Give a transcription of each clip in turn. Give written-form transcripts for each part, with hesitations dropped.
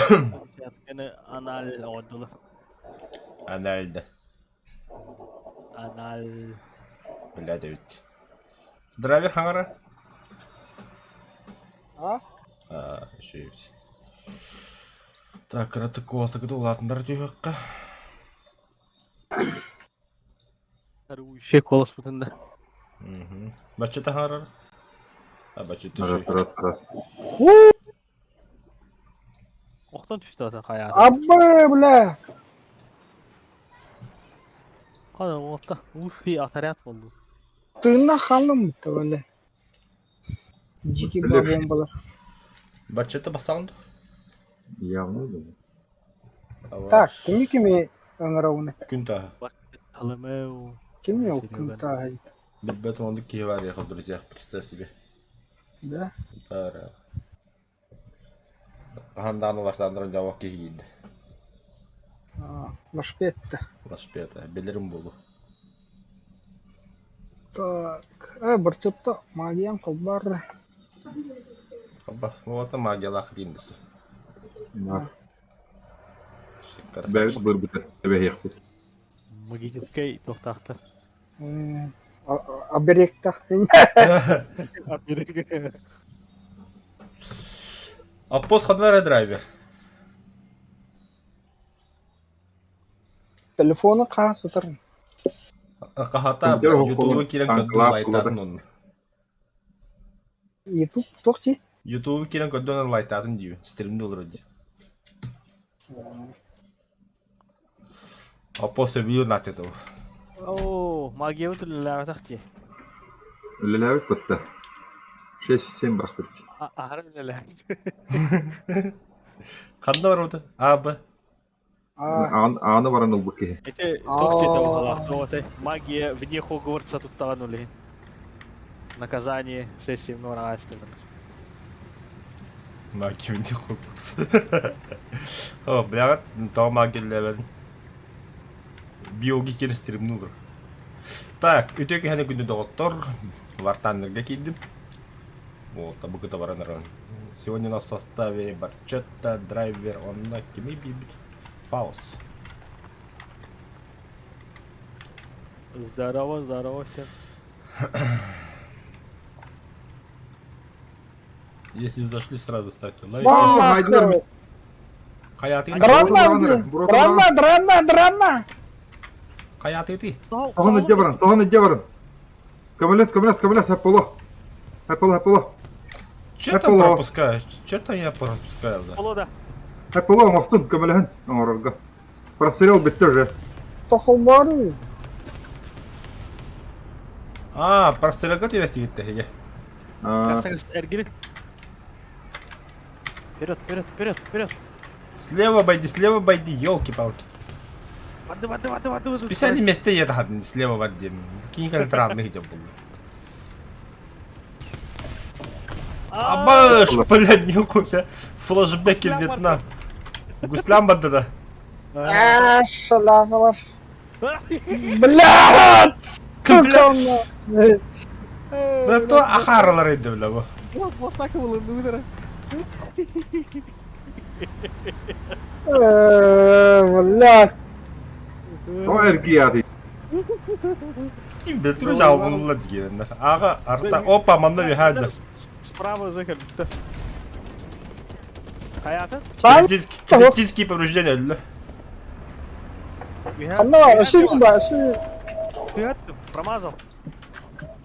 Сятканы аналь оҕордулар. Аналь да. Аналь. Блядь эбит. Драйвер хаҥара? А? А, еще эбит. Так, кыратык куоласакыты улаатыннара түһүөххэ. Вообще куоласпытын да. Мгм. Бачча таһаарар? А, бачча Раз, түшүй. раз, раз. Охтон түстэ ата хайаата. Абы, бля! Хана оҥотто. Уфи отряд буолду. Тыынна хааллым бля. Дикий Бля. бомбалар. Баччата бассаҕын дуо? Явно да. Так, кими кими ыҥырабыный? Күн тааһа. Алымеу. Кими ол күн тааһый? Билбэт оннук киһи бар ехал, друзья, представь себе. Да? Бара. Хаһан даҕаны улартааннарын дьаабак киһи киирдэ. Лашпетта. Лашпета. Билэрим буолуо. Так, барчатта магиян холбар. Хаба, вот магиялаах диин дуса. Бэйбит бырбыта, эбэһиэхпит. Магическай туохтаахта. Оберегтах. Оберег. Аппос ханна драйвер. Телефону хаһа сытар. Хаһата Ютубу киирэн көрдүн лайтаатын онно. Ютуб туох дии? Ютубу киирэн көрдүн лайтаатын дии. Стримде олорор дии. Аппос сөбүлүүр нацията бу. Оо, магиябыт үлэлээбэтэх дии. Үлэлээбит батта. 6-7 бырахпыт. Аһара үлэлээбит. Ханна барбыта? А, Б. Ааны баран ылбыт киһи. Ити туох дьиэтэ баҕалаах туох этэй? Магия вне Хогвартса туттаҕын ол иһин. Наказание 6-7 бараҕаастылар. Магия вне Хогвартса. О, бляҕат, тоҕо магия үлэлээбэтин. Биоги киирэн стримни олорор. Так, үтүө киһини күндү доҕоттор, вартаннарга киирдим. Вот, табыкыта баран эрэн. Сегодня у нас в составе Барчетта, драйвер, онно кими биирбит? Фаус. Здорово, здорово всем. Если зашли, сразу ставьте лайк. О, Хайатый Драна, драна, драна, драна! Хайатый ты? Соһон илдьэ баран, соһон илдьэ баран. Көмөлөс, көмөлөс, көмөлөс, Аполло. Аполло, Аполло. Че там пропускаешь? Че там я пропускаю, да? Аполло да. Аполло оҥостун, көмөлөһүн оҥорорго. Прострел бүттэ уже. Тохолбары. А, прострелга түбэстигитте хиге. Эргилин. Вперед, вперед, вперед, вперед. Слева обойди, слева обойди, елки-палки. Воды, воды, воды, воды, воды. Специальное место я тахадын, слева воды. Кинь травных идем был. Абаш, блядь, нихуя. Флешбеки Вьетнам. Гуслям барды да. А, шалавалар. Блядь! Бля, да то ахаралар иди, бля, бу. Бастакы булынды Блядь. О, эргияти. Ким бе, туру жаабылла дигеннер. Ага, арта, опа, манна бихаджа. Справа уже как-то. Хаятын? Критические повреждения өллө. Ханна өсүн ба, өсүн. Промазал.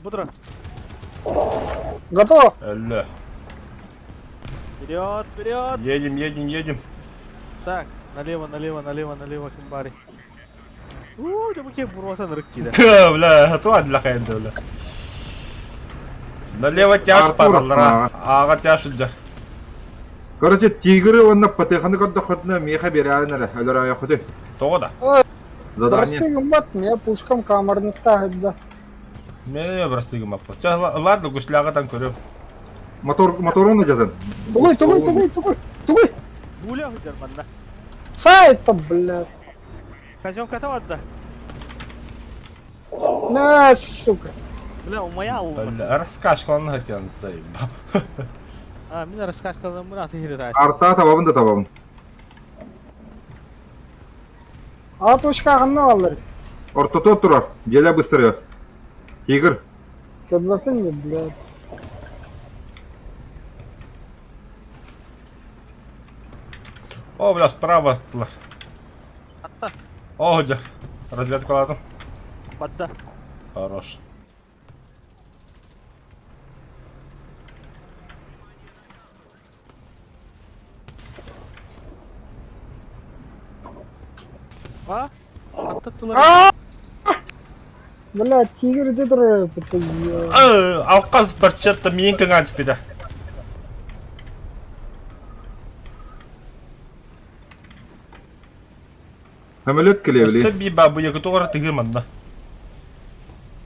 Бодро. Готово. Өллө. Вперед, вперед. Едем, едем, едем. Так, налево, налево, налево, налево, кимбари. Уу, дьэ бу киһи буруотан ырык киирэ. Бля, то адлахайын бля. Налево тяж параллара, аға тяж илдьэр. Короче, тигры уонна патыханы көрдөххүтүнэ миэхэ биэрээрин эрэ, өлөр ойоххутуй. Тоҕо да? Задание. Прости гыммат, меня пушкам камерниктаах да. Мен прости гыммаппын. Чэ, ладно, гусляға там көрөм. Мотор, моторун дьатын. Тугуй, тугуй, тугуй, тугуй, тугуй. Гуля сылдьар манна. Сайта, блядь. Казёнката барда. На, сука. Бля, умайа улма. Бля, раскашкалан хотел заебал. А, мин раскашкалан мына тыһырыта. Арта табабын да табабын. А точка ханна бааллар? Ортото турар. Дьиэлэ быстарыа. Тигр. Көрбөппүн да, блядь. О, бля, справа аттылар. О, дьэ. Разведкалаатым. Бадда. Хорош. А? Аттаттылар. Бля, тигр ити турар эбит, ё. Алкас барчатта миин кыҥаан испитэ. Самолет кэлиэ Өссө биир баабыйа тоҕо эрэ тыгыы манна.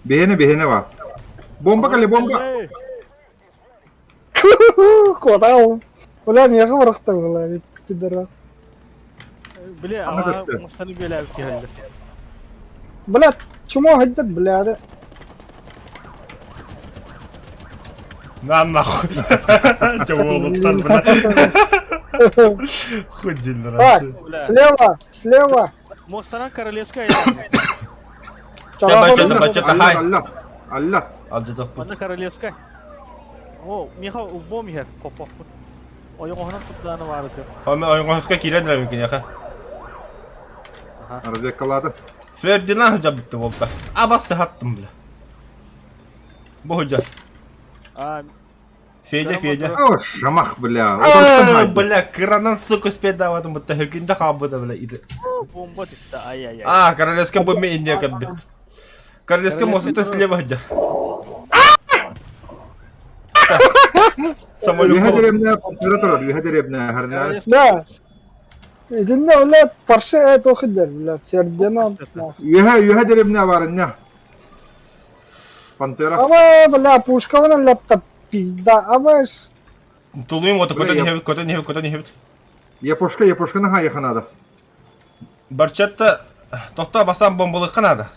Биһиэнэ биһиэнэ баар. Бомба кэлиэ бомба! Куотал. Бля, миэхэ бырахта бля, пидорас. Бile Ханна ама көстөр? мустаны бүөлээбит киһэллэр. Бля, чмо хайдат, бля. На нахуй. Дьэ уолуттар бля. Хоть Так, Бля. слева, слева. Муостанан королевская. Бачата, бачата, хай. Алла, алла. Алдьатахпыт. Манна королевская. О, миэхэ улбуом иһэр, хоппоппут. Ойоҕоһунан куттааны баарыты. Ойоҕоһуска киирэн эрэр киниэхэ. Разведкалаатым. Фердинанд сылдьабытты буолта. Абас сыһаттым бля. Бу сылдьар. А, Федя, Федя. О, шамах, бля. А, бля, кыранан сука спедаватым бутта хөкүндэ хаалбыта бля иди. бомба түстэ, ай-яй-яй. А, королевская бомба инне кэлбит. Королевская мостата слева сылдьар. Самолет. Үһэ дэриэбинэ пантера турар, үһэ дэриэбинэ харнаар. Да. Итиннэ, бля, Порше это хидер, бля, Фердинанд, нахуй. Үһэ, үһэ дэриэбинэ баарынньа. Пантера. Ава, бля, пушкалынан лапта пизда, ава ж. Тулуйум ота көтөн иһэбит, көтөн иһэбит, көтөн иһэбит. Япошка, япошканы хайыха надо. Барчатта тохтоо бастаан бомбалыахха наада.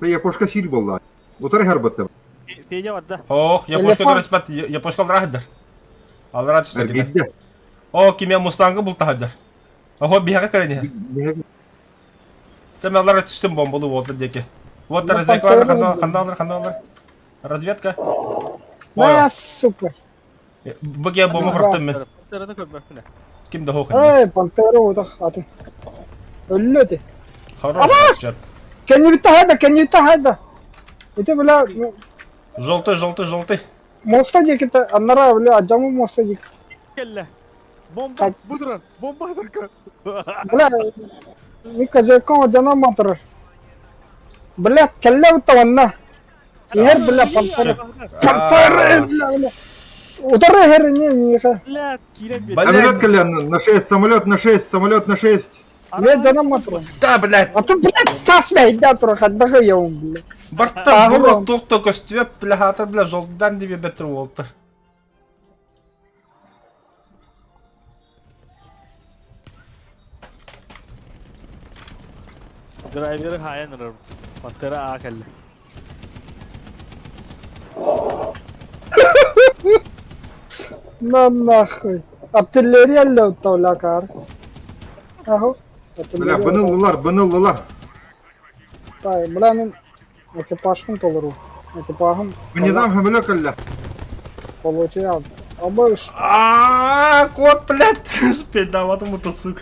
Япошка сиир буолла. Утары харбытта. Федя барда. Ох, япошка көрөспөт, япошка аллара сылдьар. Аллара түстэ кини. Эргийдэ. О, кимиэ Мустанга бултаһа сылдьар. Охо, биһиэхэ кэлэн иһэр. Тэм аллара түстүм бомбалыы уолта диэки. Вот разведка бар, ханна ханна алар, ханна алар. Разведка. На, сука. Бу киһи бомба бырахтым мин. Пантераны көрбөппүн. Ким да хоох. Эй, Пантера утах атын. Өллө ити. Хорош, черт. Кэннибитте хайда, кэннибитте хайда. Ити, бля, Желтый, желтый, желтый. моста диэки аннара, бля, адьамы моста диэки. Кэллэ. Бомба, бу турар, бомба турар. Бля, Мика Зайкова дьаном турар. Бля, кэллэ бутта Иһэр, бля, Пантера. Пантера, бля, бля. Утары иһэр не, миэхэ. Бля, киирэн биэрдэ. Самолет кэллэ на 6, самолет на 6, самолет на 6. Бля, дьаном турар. Да, блядь. А то, блядь, тас бля, турар, хайдах ыйабын, бля. Барта бура туох да көстүбэт, бля, хаатар, бля, жолдан диэбэт уолтар. Драйверы хаайан ырар. Пантера аа кэллэ. На нахуй. Артиллерия лөттолакар. Аһо. Бля, быны ыллылар, быны ыллылар. Так, бля, мин экипажпын толору. Экипажым. Низам хөмөлө кэллэ. Получил. Абыш. А, кот, блядь, спидаватым это, сука.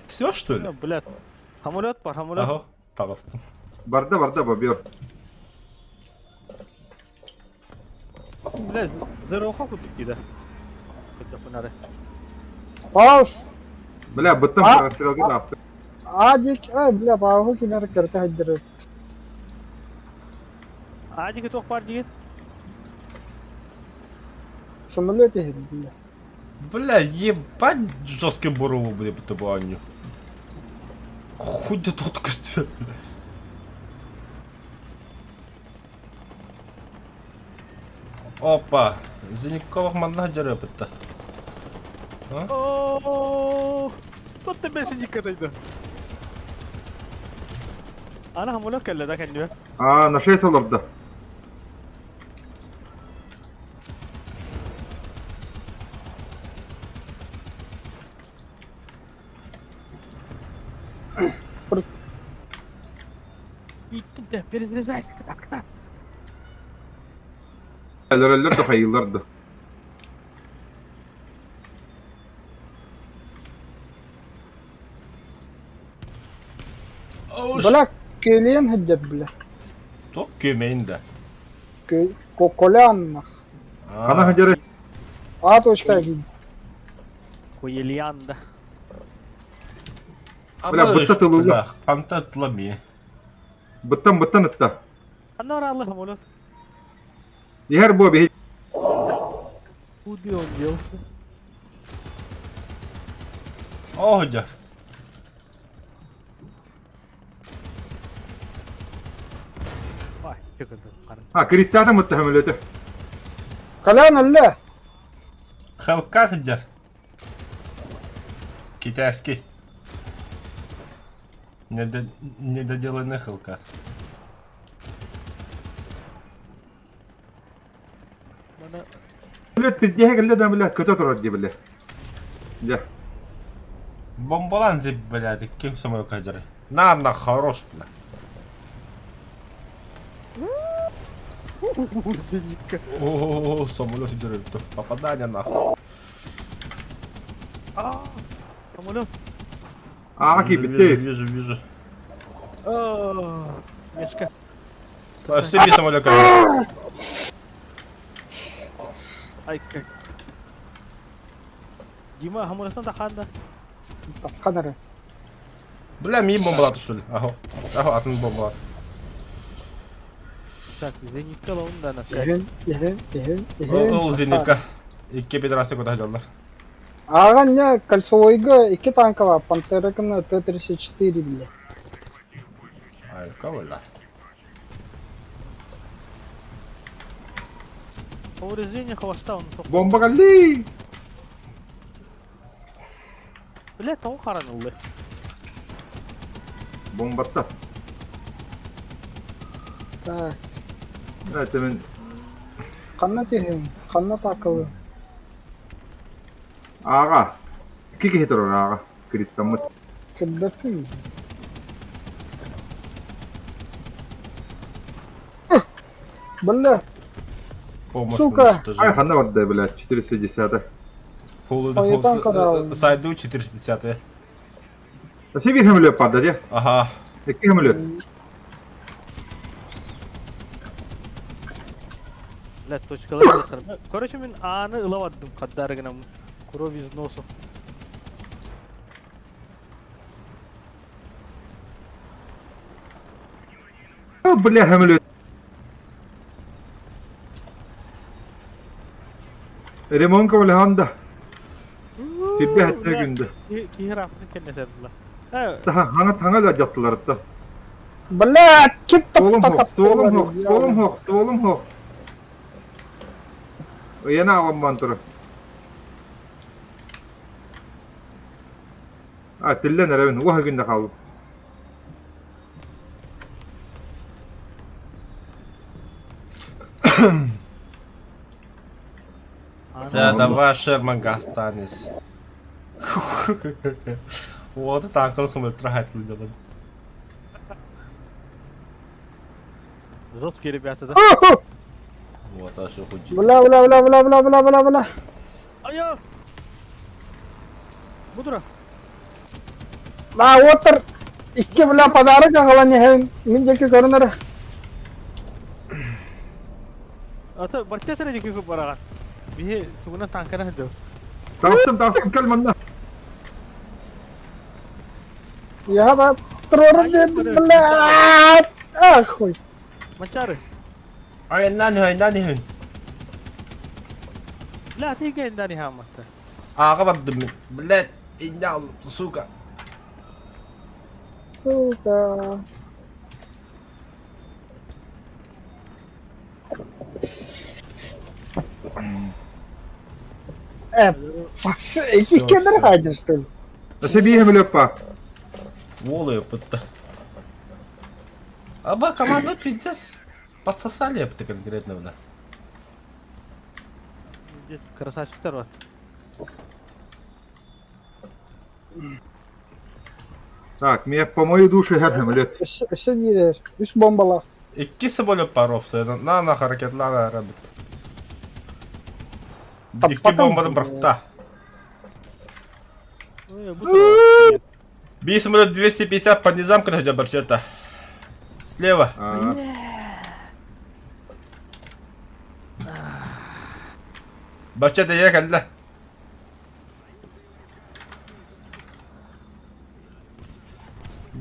Все, что ли? Блядь. Самолет бар, самолет. Ага, таҕыстым. Барда, барда, бобер. Блядь, зероха курдук киирэ. Көрдөхпүн эрэ. Паус. Бля, быттым А? стрелка таҕыста. Адик, ай, бля, пауһу ким эрэ көртө сылдьар. Адик туох баар диигин? Самолет иһит, бля. Бля, ебать жесткий бурову, бля, бытыбанню. Хуй да тут көстүбэт, бля. Опа, Зениколох манна дьарыпытта. О, Тут тебе синикка Ана хамулок кэллэ да кэннибэр. А, на 6 олордо. Ииттим перезаряжайся. Өлөрөллөр да хайыыллар да. Бля, көлүйэн сылдьар бля. Туох күөмэйин да? Колян нах. Хана сылдьары? А точка киирдэ. Куельян да. Бля, бытта тылыга. Ханта тыла ми. Быттан быттан ытта. Ханна барааллы самолет? Иһэр буо биһи. Куда он делся? Оо, дьэ. Ай, чыкырды. А, кириттаатым ытта самолеты. Колян өллө. Хелка сылдьар. Китайский. Недоделанный Хелкат. Блядь, пиздеһэ кэллэ да, блядь, көтө турар дии, блядь. Дьэ. Бомбалан же, блядь, ким самолет кадеры? На, на, хорош, бля. Зенитка. О, самолет сидит. Попадание нахуй. А, самолет. Ааҕа Вижу, киирбиттии. вижу, вижу. Мешка. Өссө биир самолет кэлэр. Ай, как. Дима, самолеттан таххан да. Таххан эрэ. Бля, миин бомбалаата что ли? Ахо. Ахо, атын бомбалаат. Так, зенитка лаун да на Иһин, иһин, иһин, иһин. Ол зенитка. Икки пидорасы куда дьоллор. Ааҕан не кольцевойга икки танка бар, Пантера гына Т-34 бля. Айка бля. Повреждение хвоста он Бомба кэллии! Бля, тоҕо хараныллы. Бомбатта. Так, Это мин ханна түһүҥ, ханна таакылы? ааҕа. Икки киһи турар ааҕа. Кириттаммыт. Кырбаппын. Бля, Помощь Сука! Ай, уничтожена. ханна барда, блядь, 410 Пол Ой, танка дал. Сайду 410 Спасибо, самолет падает, я. Ага. Какие самолет? Бля, точкалар Короче, мин ааны ылабаддым хаддары гынан кровь из носу. О, бля, самолет. Ремонка Алехандо. Сирбе хәттә күндә. Киһи рафын кэннесердила. Хаҥа хаҥа да дьаттыларытта. Бля, кип Стволум хоқ, стволум хоқ, стволум хоқ, стволум хоқ. Ыйана аламман турар. А, тиллэн эрэбин, уоһа күндэ хаалбыт. Да, давай Шерманга останется. Вот это танкын самолет рахат делать. Жесткие ребята, да? Вот, а что хоть. Бля, бля, бля, бля, бля, бля, бля, бля. Айа! Будура. Да, отыр. Икки бля подарок аҕалан иһэбин. Мин диэки көрөн эрэ. Ата барча диэки бараҕан. Биһи тугунан танкана сылдьабыт. Таҕыстым, таҕыстым, кэл манна. Я да туруорум диэн бля. Ахуй. Манчары. Ай, нани, ай, нани. Бля, ты гендани хамматта. Ааҕа бардым мин. Блядь, иння сука. Сука. Эти кедр хайдер, что ли? Өссө биир самолет баар. Волы опытта. Аба команда пиздец. Подсосали это конкретно, бля. Здесь красавчиктар вот. Так, мне по мою душу иһэр самолет. Өссө, өссө биир иһэр. Үс бомбалаах. Икки самолет бар опция. На на харакетлана арабит. Икки Таппатым. бомбаны бырахта. Ой, бу Биир самолет 250 по низам кытта барчета. Слева. А, Барчета я кэллэ.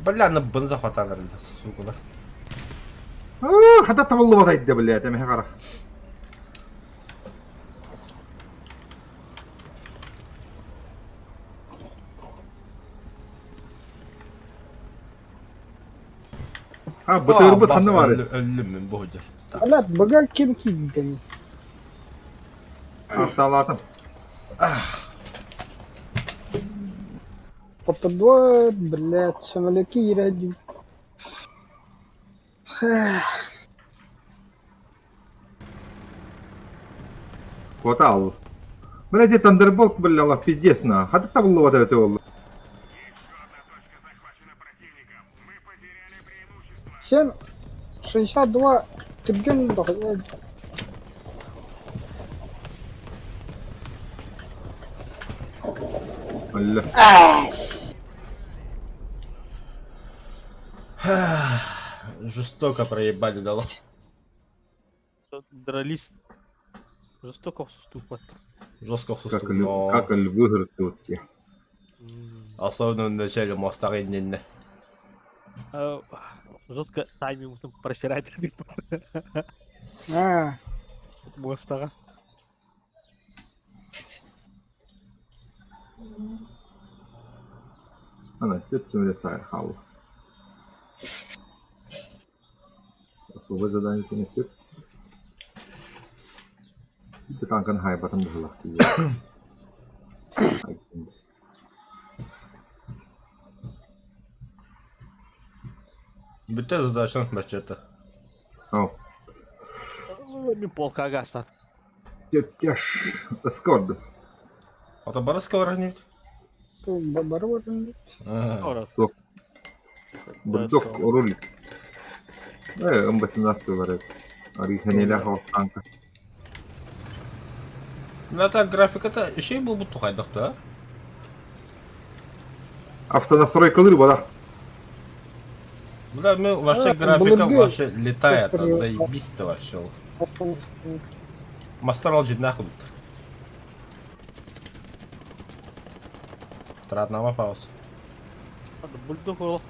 Бля, аны бын захватан эрэллэр, суукалар. Аа, хата табыллыбат айда, блядь, эмэһэ харах. А, бытырбыт ханна баар? Өллүм мин бу сылдьар. Блядь, быга ким киирдэ? Арталаатым. Потодуо, блядь, самолеты киирэ Куота Блядь, это Тандерболт, бля, пиздец, на. Хата табыллыбат эбэтэ буолла. 7, 62, түргэн Бля. Жестоко проебали дало. Дрались. Жестоко вступат. Жестко Как, суступ, ль- но... как львы гыртутки. Особенно в начале моста иннинне. Жестко тайминг просирать. Аа, Мостаҕа. Ана, түт саар хаалла. Особое задание не сүп. Ити танкан хайбатын быһылах тиийэ. Бүттэ задачан баччата. О, Мин полкага астат. тяж эскорд. Ото барыска баранит. бары баран. Ора. Бульдог руль. Э, М18 говорят. Ариханеля танка. Ну так графиката еще был бы тухайдахта. Автонастройкалыр бадах. Бля, мы вообще А, графика блоги. вообще летает, а, заебись-то вообще. Мастер алжит нахуй. Тратнама пауз. Бульдог ол.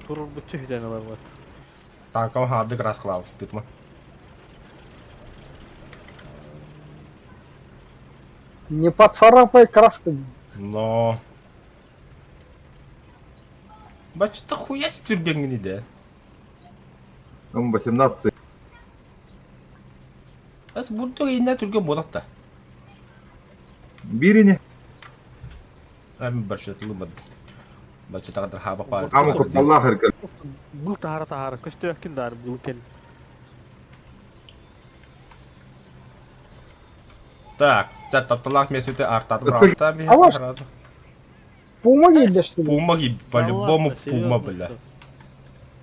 Турur бүтү хиден алар вот. Танком хадык расхлав, тытма. Не поцарапай краску. Но... Бачыта хуя себе түргенгини де. М18. Ас бульдог инне түрген бодакта. Бирине. Ами баршатлы бад. Бачыта кадar хаба па. Ама кутталлах эркел. Бул тахара тахара. Көстөккин дар бул кен. Так, чат тапталах месвете артат брата ми. А ваш- Пума киирдэ что ли? Пума ги по-любому Да ладно, пума, серьезно, бля. что?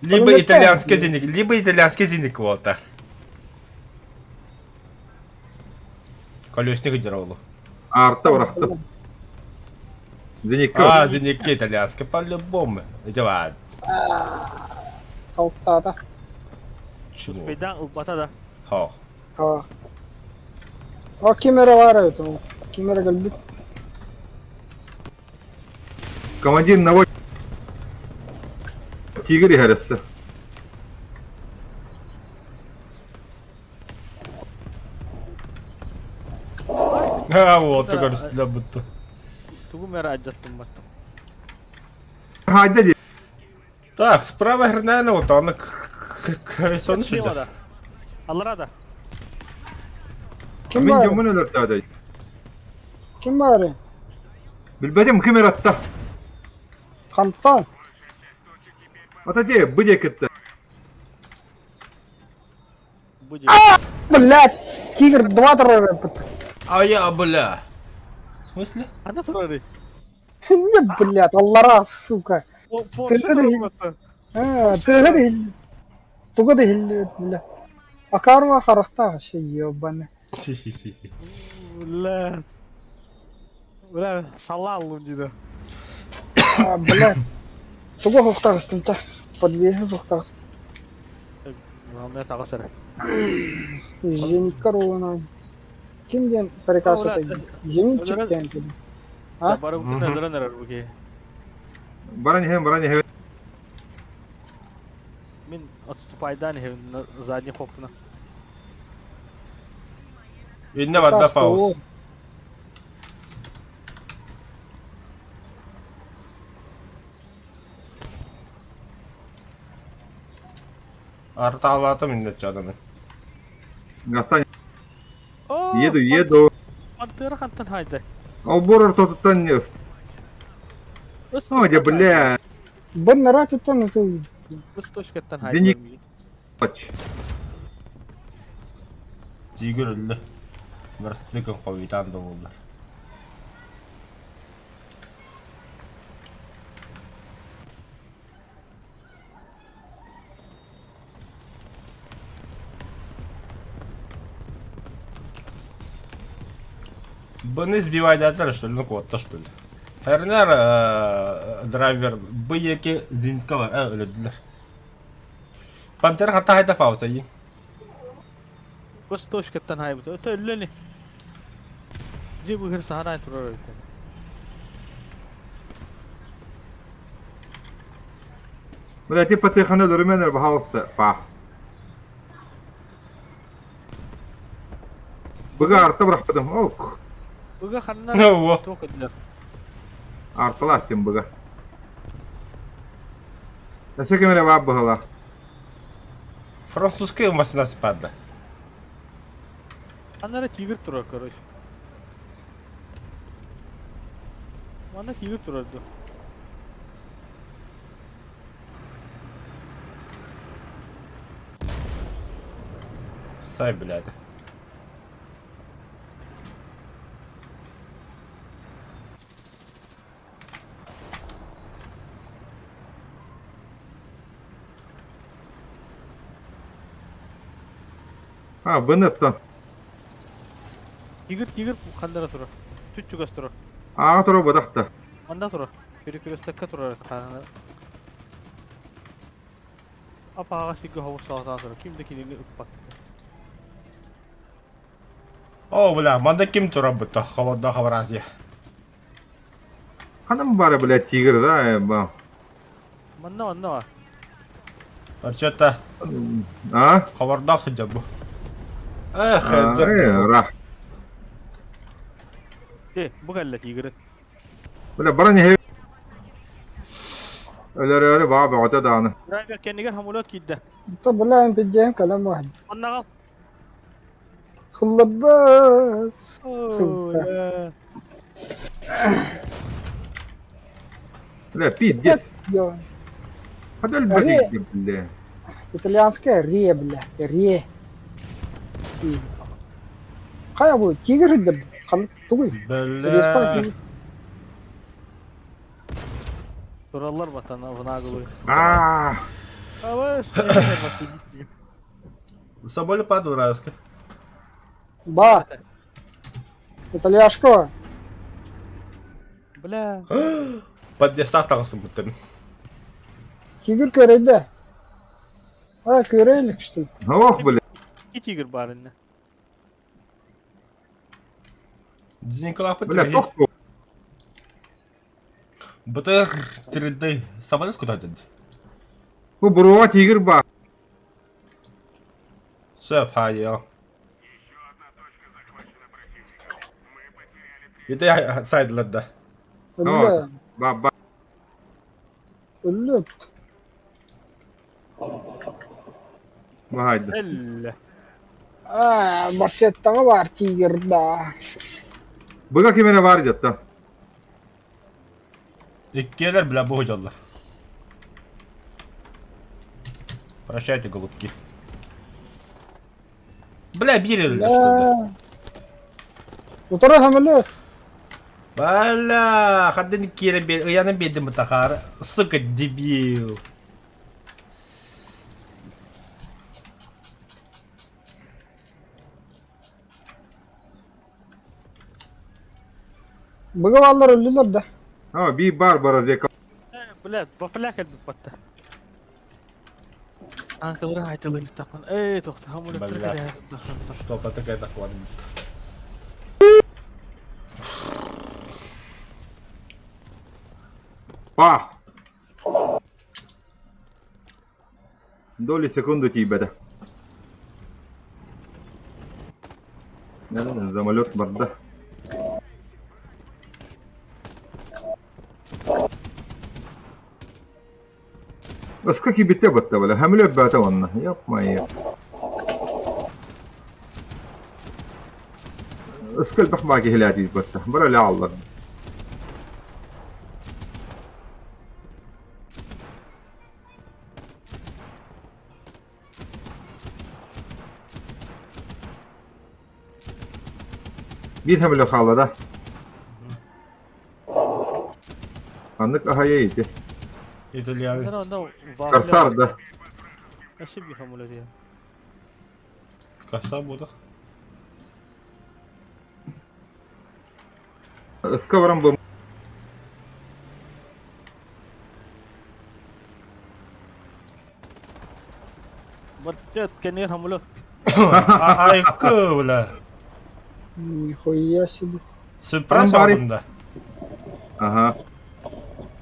Либо Полулетает, итальянский блин. зеник, либо итальянский зеник вот так. Колесник дировал. Арта барахта. Зеникка. А, зеники итальянский по-любому. Давай. Алтата. Чего? Пейдан ылбата да. Хо. А. О, кимера баар эбит ол. Кимера кэлбит. Командир навод. Тигр иһэрессе. А, вот, только для будто. Тугу мера аджаттым бат. Хайда ди. Так, справа хрена вот он колесо Слева да. Аллара да. Ким Мин баар? дьоммун өлөртөөдөй. Ким баар? Билбэтим ким эратта. Хантан. Ата дии бу диэкитте. Будет. Блядь, тигр два трое. А я, бля. В смысле? Ана сұрары. Не, блядь, аллара, сука. Порше туруммата. А, тыаһын иһил... Туга да иһиллибэт, бля. Акарва харахтаах вообще ебаный. Бля. Бля, салаллым диде. А, бля. Туга хуктагыстым та. Подвеһи хуктагыстым. Главное таҕыс эрэ. Зенитка рулана. Ким диэн приказ Зенитчик диэн ким? А? Бары өлөрөн эрэр бу киһи. Баран иһэн, баран иһэн. Мин отступайдаан иһэбин задний хоппуна. Инне барда Фаус. Артаалаатым инне чананы. Гастан еду, еду. Пантера хантан хайда. Олбор ортотуттан не О, бля. Бын туттан это... Быс точкаттан хайда. Зенит. Тигр өллө. Барыстыкын ховитан да болдур. Быны сбивайдатар, что ли, ну куотта, что ли. Эрнер драйвер б екі зенитка бар, өлөдүлөр. Пантера хата хайда фауса йин. Быс точкаттан хайбыт. Өтө өллөни. Дьэ быһыр саһанаан турар эбит. Бля, типа ты хана дөрүмэнер баһалыста. Пах. Быга арта бырахпытым. Ок. Быга ханна Ну, туох өдүлэр. Арталаастым быга. Өссө ким эрэ баар быһалаах. Французская 18 падла. Ханна эрэ тигр турар, короче. Манна тигр турар дуо? Сай, блядь. А, быныттан. Тигр, тигр ханна эрэ турар. Түт чугас турар. Ааҕа турар бадахта. Манна турар. Перекрестокка турар ханна. Апаҕа сиргэ хобус саҕатаан турар. Ким да кинини ыппат. О, бля, манда ким турар бытта, холодно хабаразия. Ханан бары, блядь, тигр, да, ба. Манна манна бар. Арчета, А? хабардаах сылдьар бу. Эх, Рах. Э, бу кэллэ тигры. Бля, баран иһэ. Өлөрөөрү баа бөҕөтө даҕаны. Драйвер кэннигэр самолет киирдэ. Бля, пиздец, кэлэн баар. Маннаҕал. Хылларда, сука. Бля, пиздец. Ё. Хата өлбөт бля. Итальянская ре, бля, ре. Хайа бу, тигр үрдэр, ханнык тугуй? Бля. Тураллар батана в наглую. Аа. А Соболь по-дурацки. Ба. Итальяшка. Бля. Подъезда таҕыстым бүттім. Тигр көрөйдө. А, көрөйлүк что ли? Ох, бля. Икки тигр баар иннэ. Николай Бля, тохту. БТР 3D. Самолет куда дед? Бу буруоҕа тигр баар. Сөп, хайа. Ити сайдларда. Бля, Ба, ба. өллөт. Баһайда. Эллэ. А, барсеттаҕа баар тигр да. Быга ким эрэ баар дьатта. Иккиэлэр бля бу дьаллар. Прощайте, голубки. Бля, биир өллө что ли? Утары самолет. Бля, хаддын киирэн биэр, ыйанан биэрдим бутахаары. Сука, дебил. Быгы баллар өллүлэр да. А, би бар бара зека. Блядь, бапля кэлбит батта. Анкалары айтылын тахпан. Эй, тохта, хамулеттер Бля. кэлэ. Что-то такая докладывает. Па! Доли секунды тиийбэтэ. Самолет барда. Ыска киирбиттэ батта бля, хамиле баата уонна. Япмай. Ыска элбэх баа киһилээтиир батта. Бара элэ ааллар. Биир хамиле хаалла да. Ханнык аһайа ити? Итальянец. Корсар да. Коса будах. Ыска баран бу Айкы, бля. Нихуя себе. Сюрприз Баран алдым да. Аха.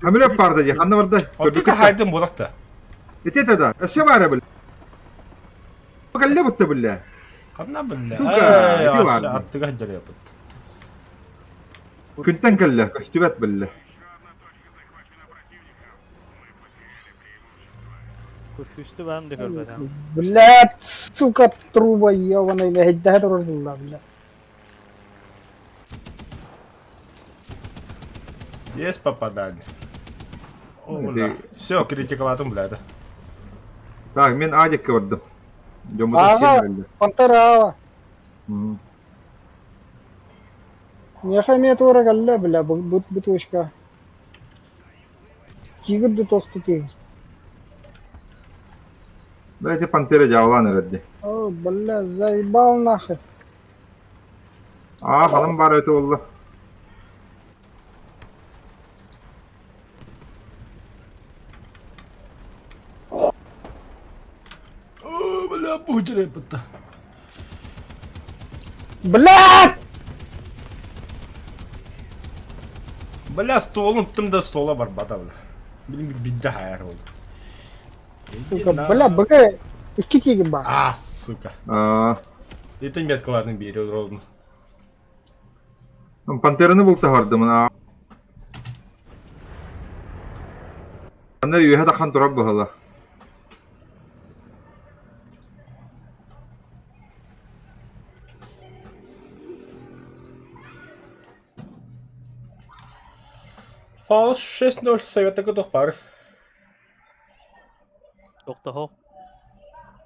Хамиле барда дии, ханна барда? Оттука хайдым будах да. Ити это да. Өссө баара бил. Кэллэ бутта биллэ. Ханна биллэ. Сука, ити баар. Аттыга дьарыйапыт. Күнтэн кэллэ, көстүбэт биллэ. Блядь, сука, труба ебаный, мэһэйдэһэ турар булла, блядь. Есть попадание. О, бля. Все, критиковатым, бля, да. Так, мен Адикка бардым. Дьоммутун Ага. сиэн эрэллэр. Пантера ава. Миэхэ эмиэ туора кэллэ, бля, бу бутылочка. Тигр да тохту тигр. Бля, ити Пантера дьаалаан эрэр дии. О, бля, заебал нахуй. Аа, халан баар этэ буолла. О, бля, бу дьарыйапыт. Блядь! Бля, столун тым да стола барбата, бля. Билим бидде хайар oldu. Сука, бля, БГ икки тигр баар. А, сука. Аа, Итин меткаларын бири ровно. Пантераны бултаһардым. Аа. Аны үөһэ тахан турар быһыла. Фаус 6-0 совета готов пар. Тохтоһо.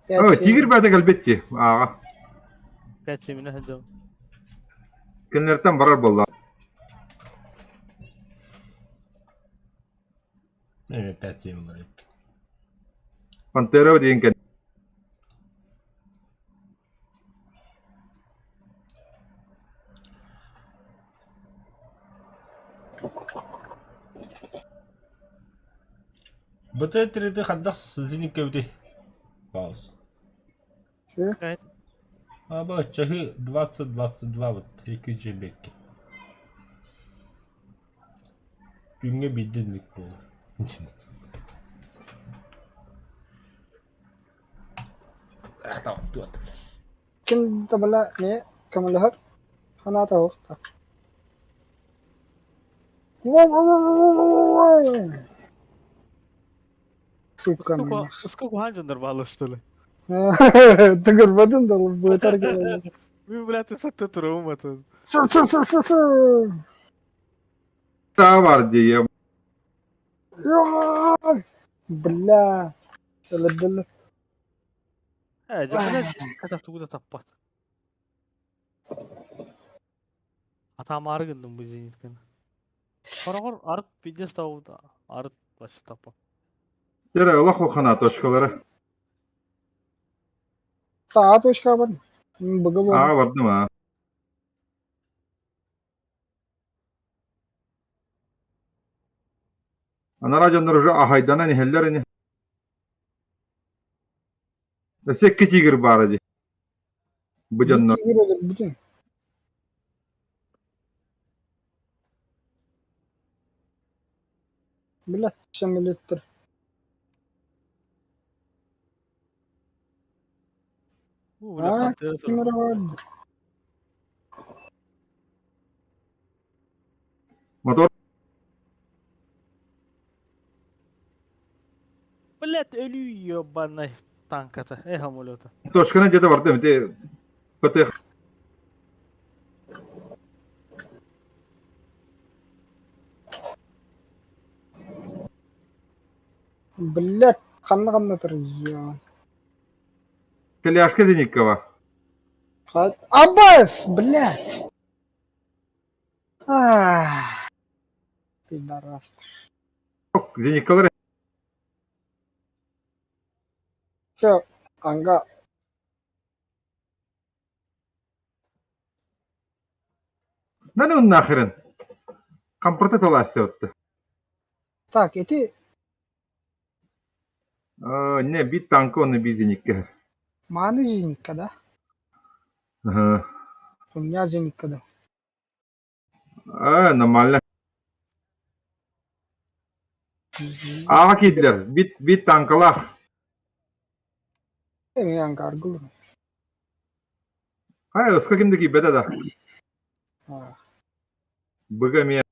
О, тигр баата кэлбит дии. Ааҕа. 5 минут сылдьабын. Кинилэртэн барар буолла. Эми 5-7 олар Пантера диэн кэн. БТ-3 хардах зенитка бити. Пауз. Чэ? Аба чаһы 20-22 вот 2 бекке. Күҥҥэ биирдэ буолар. Ким да бля не көмөлөһөр ханаата уохта. Сука Сколько, сколько ханжандар баалар, что ли? Ты көрбөтүн да бытар келе. Мен, блядь, сатта турабым атын. Шу шу шу шу шу. Таа бар дии. Бля. Өлөрдүлэр. Э, дьэ, блядь, тугу да таппат. Атаамаары гынным бу зенитканы. Хороҕор арыт пиздец табылта. Арыт вообще таппа. Тера олох улахана точкалара. Таа точка бар. Быгы бар. Аа бардым аа. Анараа дьоннор уже аһайданан иһэллэр ини. Өссө икки тигр баара дии. Бу дьоннор. Тигр өлөрбүтүн. Бля, самолеттар. А, ким эрэ бар. Мотор Блять, өлүү ебаный танката, э самолета. Точканы где-то бардым, ити ПТХ. Блять, ханна-ханна турар. Коляшка Зеникова. Аббас, блядь! Ах, пидорас. Зеникалар Все, анга. Да ну нахрен. Компорты таласта. Так, эти Не, бит танка он би зеникке. Маны зенитка, да? Ага. У меня зенитка, да. А, нормально. Аға кидлер, бит, бит танкалах. Мен ангар гылым. Хай, ыска кимди кийбете да. Быга мия.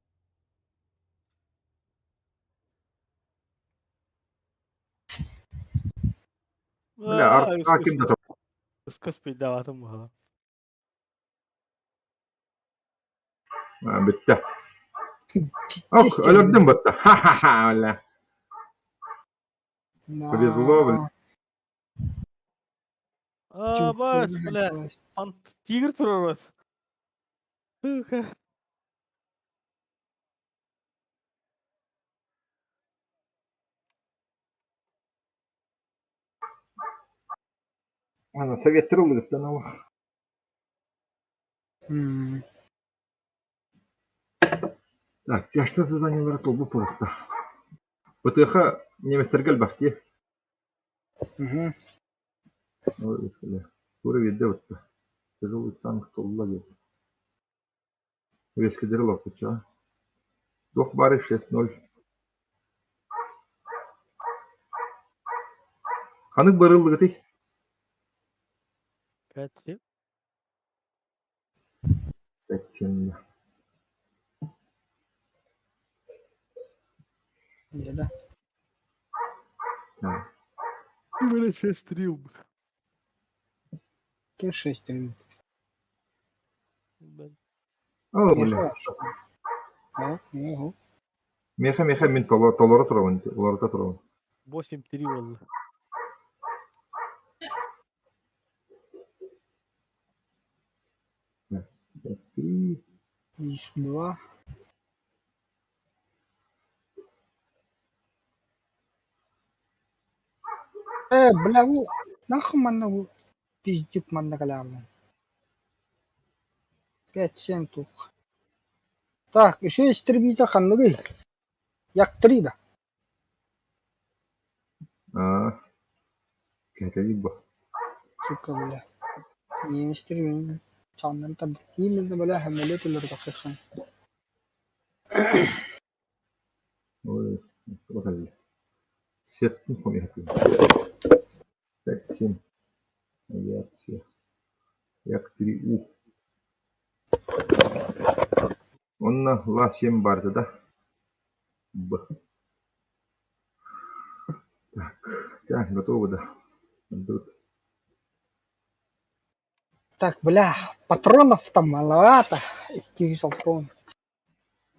Бля, артка ким да. Ыска спидаватым буһа. Бүттэ. Ок, өлөрдүм бутта. Ха-ха-ха, бля. Повезло, бля. А, бас, бля. Тигр турар Сука. Ана, советтер ыллыгыттан алах. Так, тяжта заданиелара толбу порохта. ПТХ немецтерге элбэхтии. Тура биирдэ бутта. Тяжелый танк толла диэн. Үөскэдэр олорбучча. Туох баарый 6-0. Ханык барыллыгытый? 5-7. 5-7. Да. Так. Бля, 6-3. 6-3. О, бля. Меха, меха, мин толоро турабын, уларыта турабын. 8-3 болду. 3. 2. Бля, бу нахуй манна бу пиздюк манна калааллан. 5-7 тух. Так, еще истребитель ханныгый. Як-3 да. А, кэтэли бу. Сука, бля. Не истребитель. Чаннан там именно, бля, хамелет улар тахыхан. Ой, вот Сеттин хомиатин. 5-7. Авиация. Як-3 У. Онно Ла-7 барды да? Б. Так, так, готово, да. Тут. Так, бля, патронов там маловато. Икки патрон.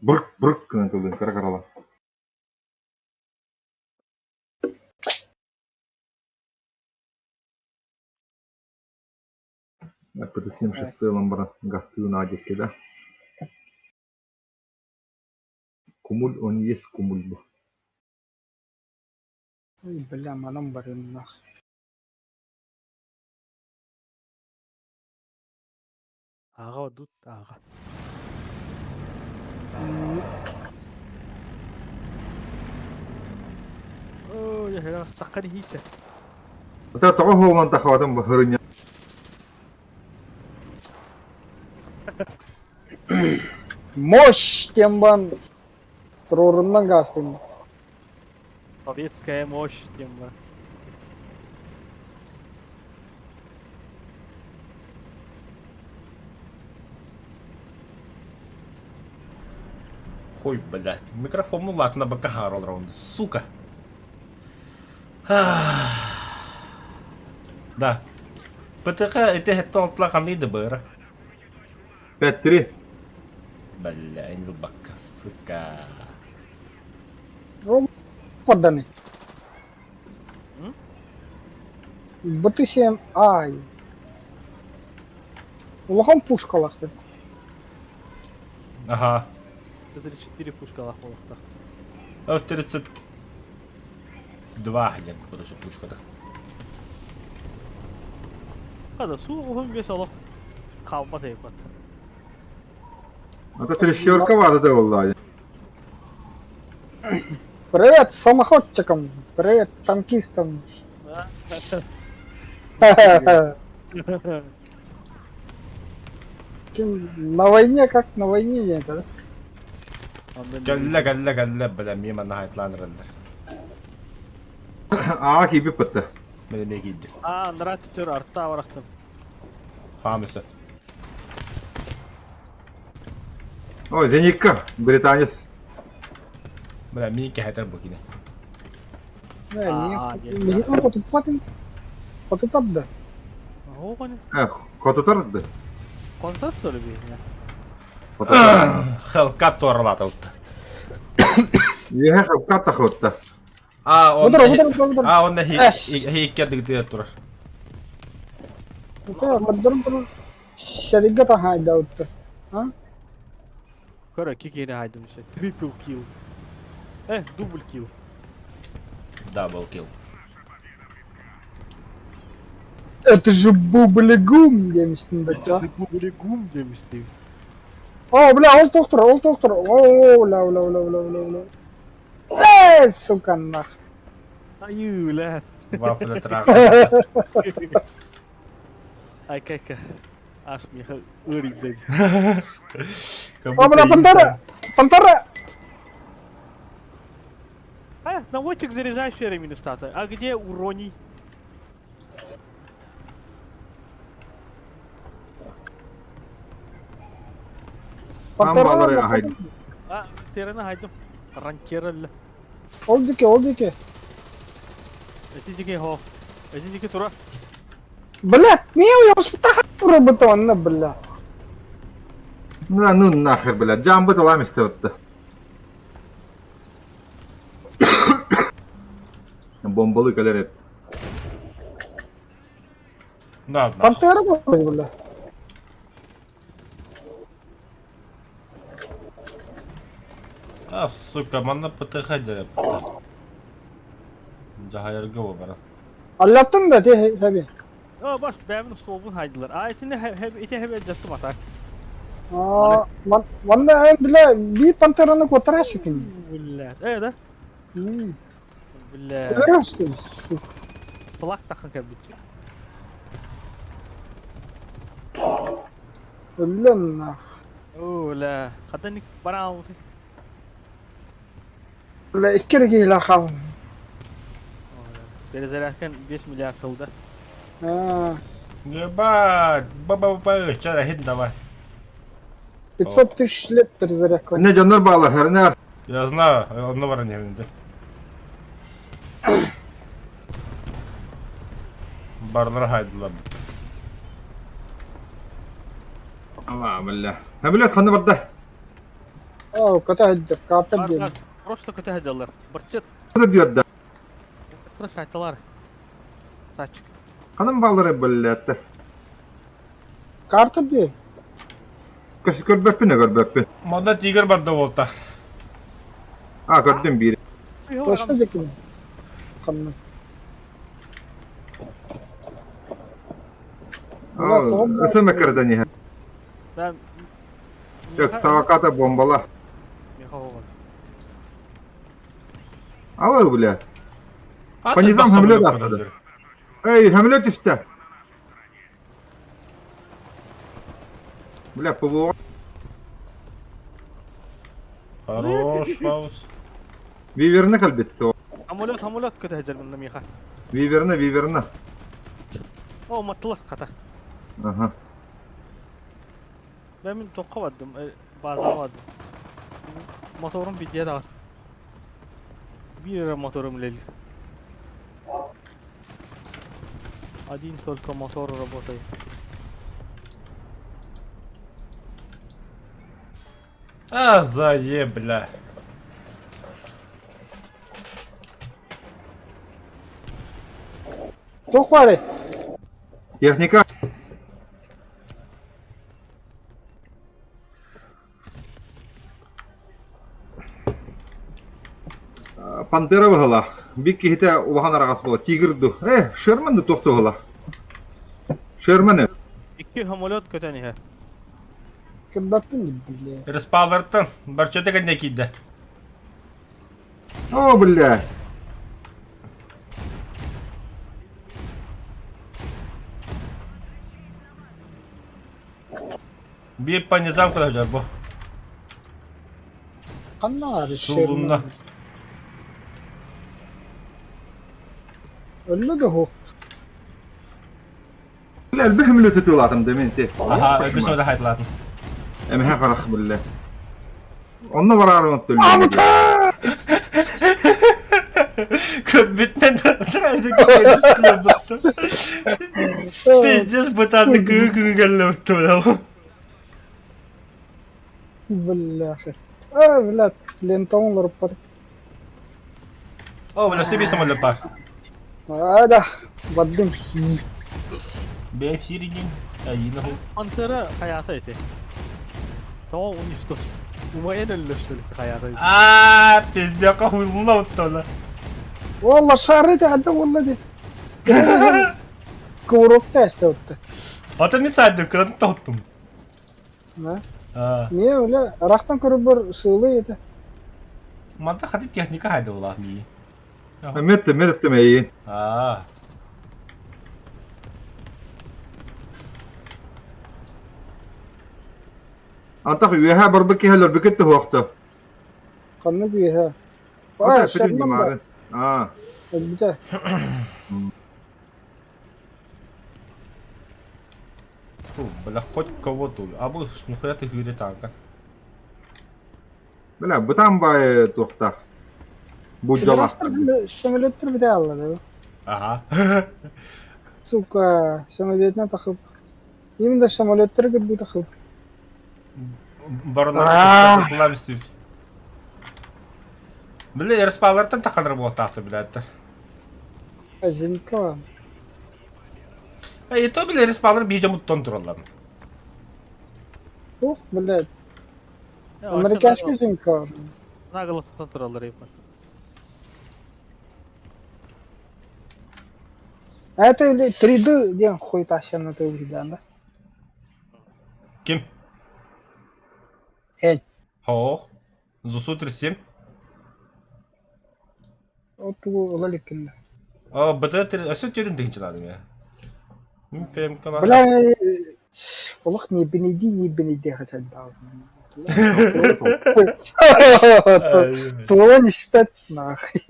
Бырк, бырк гынан тылдын, кара карала. ПТ-76 ламбара гастыы наадекке да. Кумуль он и есть кумуль бу. Ой, бля, манан барыаннаах. Ааҕа дут ааҕа. Оо, я таххан иһиичэ. Ата тоҕо хооллон тахабатын бу хырынньа. Мощь диэн баан туруорунан гаастыҥ. Советская мощь диэн бар. Хуй, блядь. Микрофон ладно бакаһаар олорон, сука. Да. ПТХ ити хетте алтыла ханный да быра. 5-3. Бля, не бака, сука. Поданы. БТ-7, ай. Улахан пушкалаах дии. Ага. 34 пушкалаах буолуохтаах. 32 диэн короче пушката. Хада суу уһун бес олох хаалбат эйбат. Ата трещерка баада да буолла. Привет самоходчикам, привет танкистам. На войне как на войне это, да? Кэллэ кэллэ кэллэ бля мимо наһайтлаан эрэллэр. Аа киирбит бытта. Мен эмиэ киирдим. Аа, анараа түтөр арта барахтым. Хаамыса. Ой, зенитка, британец. Бля мин кэһэтэр бу кини. Миһин хотуппатын. Хотутар да. Оҕону. Э, хотутар да. Концерт что ли биһине? Хотутар. Хелкат туоралаата Үөһэ хелкат тахытта. А, он Удара, удара, удара. А, он Эс. хиккердик турар. Шарига таһаайдаутта. А? Көрө кикини хайдым ше. Трипл килл. Э, дубль килл. Дабл килл. Это же бублигум диэмистин да. Бублигум демистим. О, бля, ол доктор, ол доктор. О, бля, бля, бля, бля, бля, бля. Э, сука, нах. Айыы, бля. Вафля трах. Ай, кайка. Аш миха ырик дед. О, бля, пантера! Пантера! А, наводчик заряжающий ремень стата. А где уроний? Пантера! Хайдым. А, терена хайдым. Ранкералла. Ол дике, ол дике. Эти дике хо. Эти дике тура. Бля, миу, я успетаха работа, бля. На, ну нахер, бля, жамбы талам истебетте. Бомбалы кэлэр эбит. Да, да. Пантера, бля. А, сука, манна ПТХ дереп. Жахайырга бара. Аллаттын да, те, хаби. О, баш, бәмин столбун хайдылар. А, итини ити хеб жастым атак. А, манна, бля, би пантераны котарашикин. Бля. Э, да? Бля. Көрөстү, сука. Плак тахын кәбит. Өллөн нах. О, бля. Хатан бара алты. Бля, иккерге ила хал. Перезарядкан 5 миллиард сылда. А, Ебать, ба-ба-ба, чара хит давай. 500 тысяч лет перезарядка. Не дьоннор баала хернер. Я знаю, онно бар не билде. Барлар хайдылар. Алла, бля. Бля, ханна барда. О, кота хаддыр, карта бир. Просто көтө хадалар. Бырчыт. Ханна биэрдэ. Просто Сачык. Ханан баалары бля. Карта бир. Көс көрбөппүн, көрбөппүн. Манда тигр бар да болта. А, көрдүм биир. Точно декин. Ханна. Ысыма кырдан иһэ. Саваката бомбала. Ала бля. По низам хамлет асады. Эй, хамлет истэ. Бля, ПВО. Хорош, Фаус. Виверна кэлбит суох. Самолет, самолет көтө мында миха. Виверна, виверна. О, маттылар хата. Ага. Ben min tokka bardım, bazağa bardım. Motorum bidye dağıs. Bir lira motorum leli. Один только мотор работает. А, зае, бля. Туох баарый? Техника. Пантера быһылаах. Бик киһитэ улахан араҕас буола. Тигр ду. Э, Шерман да туох туһалаах. Шерманы. Икки самолет көтөн иһэр. Кырдаппын бля. Респалартан барчата кэннэ киирдэ. О, бля. Биир панизам кыда бу. Ханна Сулунна. Өллө да суох. Бля, элбэх мүлөтү тылаатым да мен те. Аха, үгүс ода хайтлаатым. Эмэхэ харах биллэ. Онно бараарым төллө. Көрбүттэн Пиздец бытааны кыы кыы кэллэбит Бляха. А, блядь, лентон олоруппат. О, бля, себе самолет бар. А, да, бардым сии. Бэм сиригин. Айына ху. Пантера hayata eti. Tamam уничтожь. Умайан өллөштөр hayata eti. Аа, пиздец, хуйлуна оттола. والله шарыты عدى والله دي. Курокта эстеутта. Ата мен саадым, кыратын тоттум. Да. Аа. Не, бля, рахтан көрүбөр сыылы ете. Манта хаты техника хайдылла ми. Метте, метте мейин. Аа. Антах үөһэ барбыт киһи өлөрбүкүт туһуохта. Ханна күйэһэ. Аа, Шерман да. Аа. Өлбүтэ. Фу, бля, хоть кого-то. А бу нихуя ты хүйде танка. Бля, бытан бай туохтаах. Буддалаах. Самолеттер бүтэ алла. Ага. Сука, самолетна тахып. Именно самолеттер кырбы тахып. Баронар тулам истибит. Бile респалартан тақаныр буолтаахты билээттэр. Азинка. Э, то бile респалар бии муттон тураллар. Ух, блядь. Американский зинка. Нагло тураллар ебать. А это 3D диэн хуйта сена ты да? Ким? Эн. Хоох. Зусу 37. Отугу ыла иликкин. О, БТ өссө төрүн тыгынчылаадым я. Мин ПМК Бля, олох не бенеди, не бенеди хотя да. Тула не спят нахуй.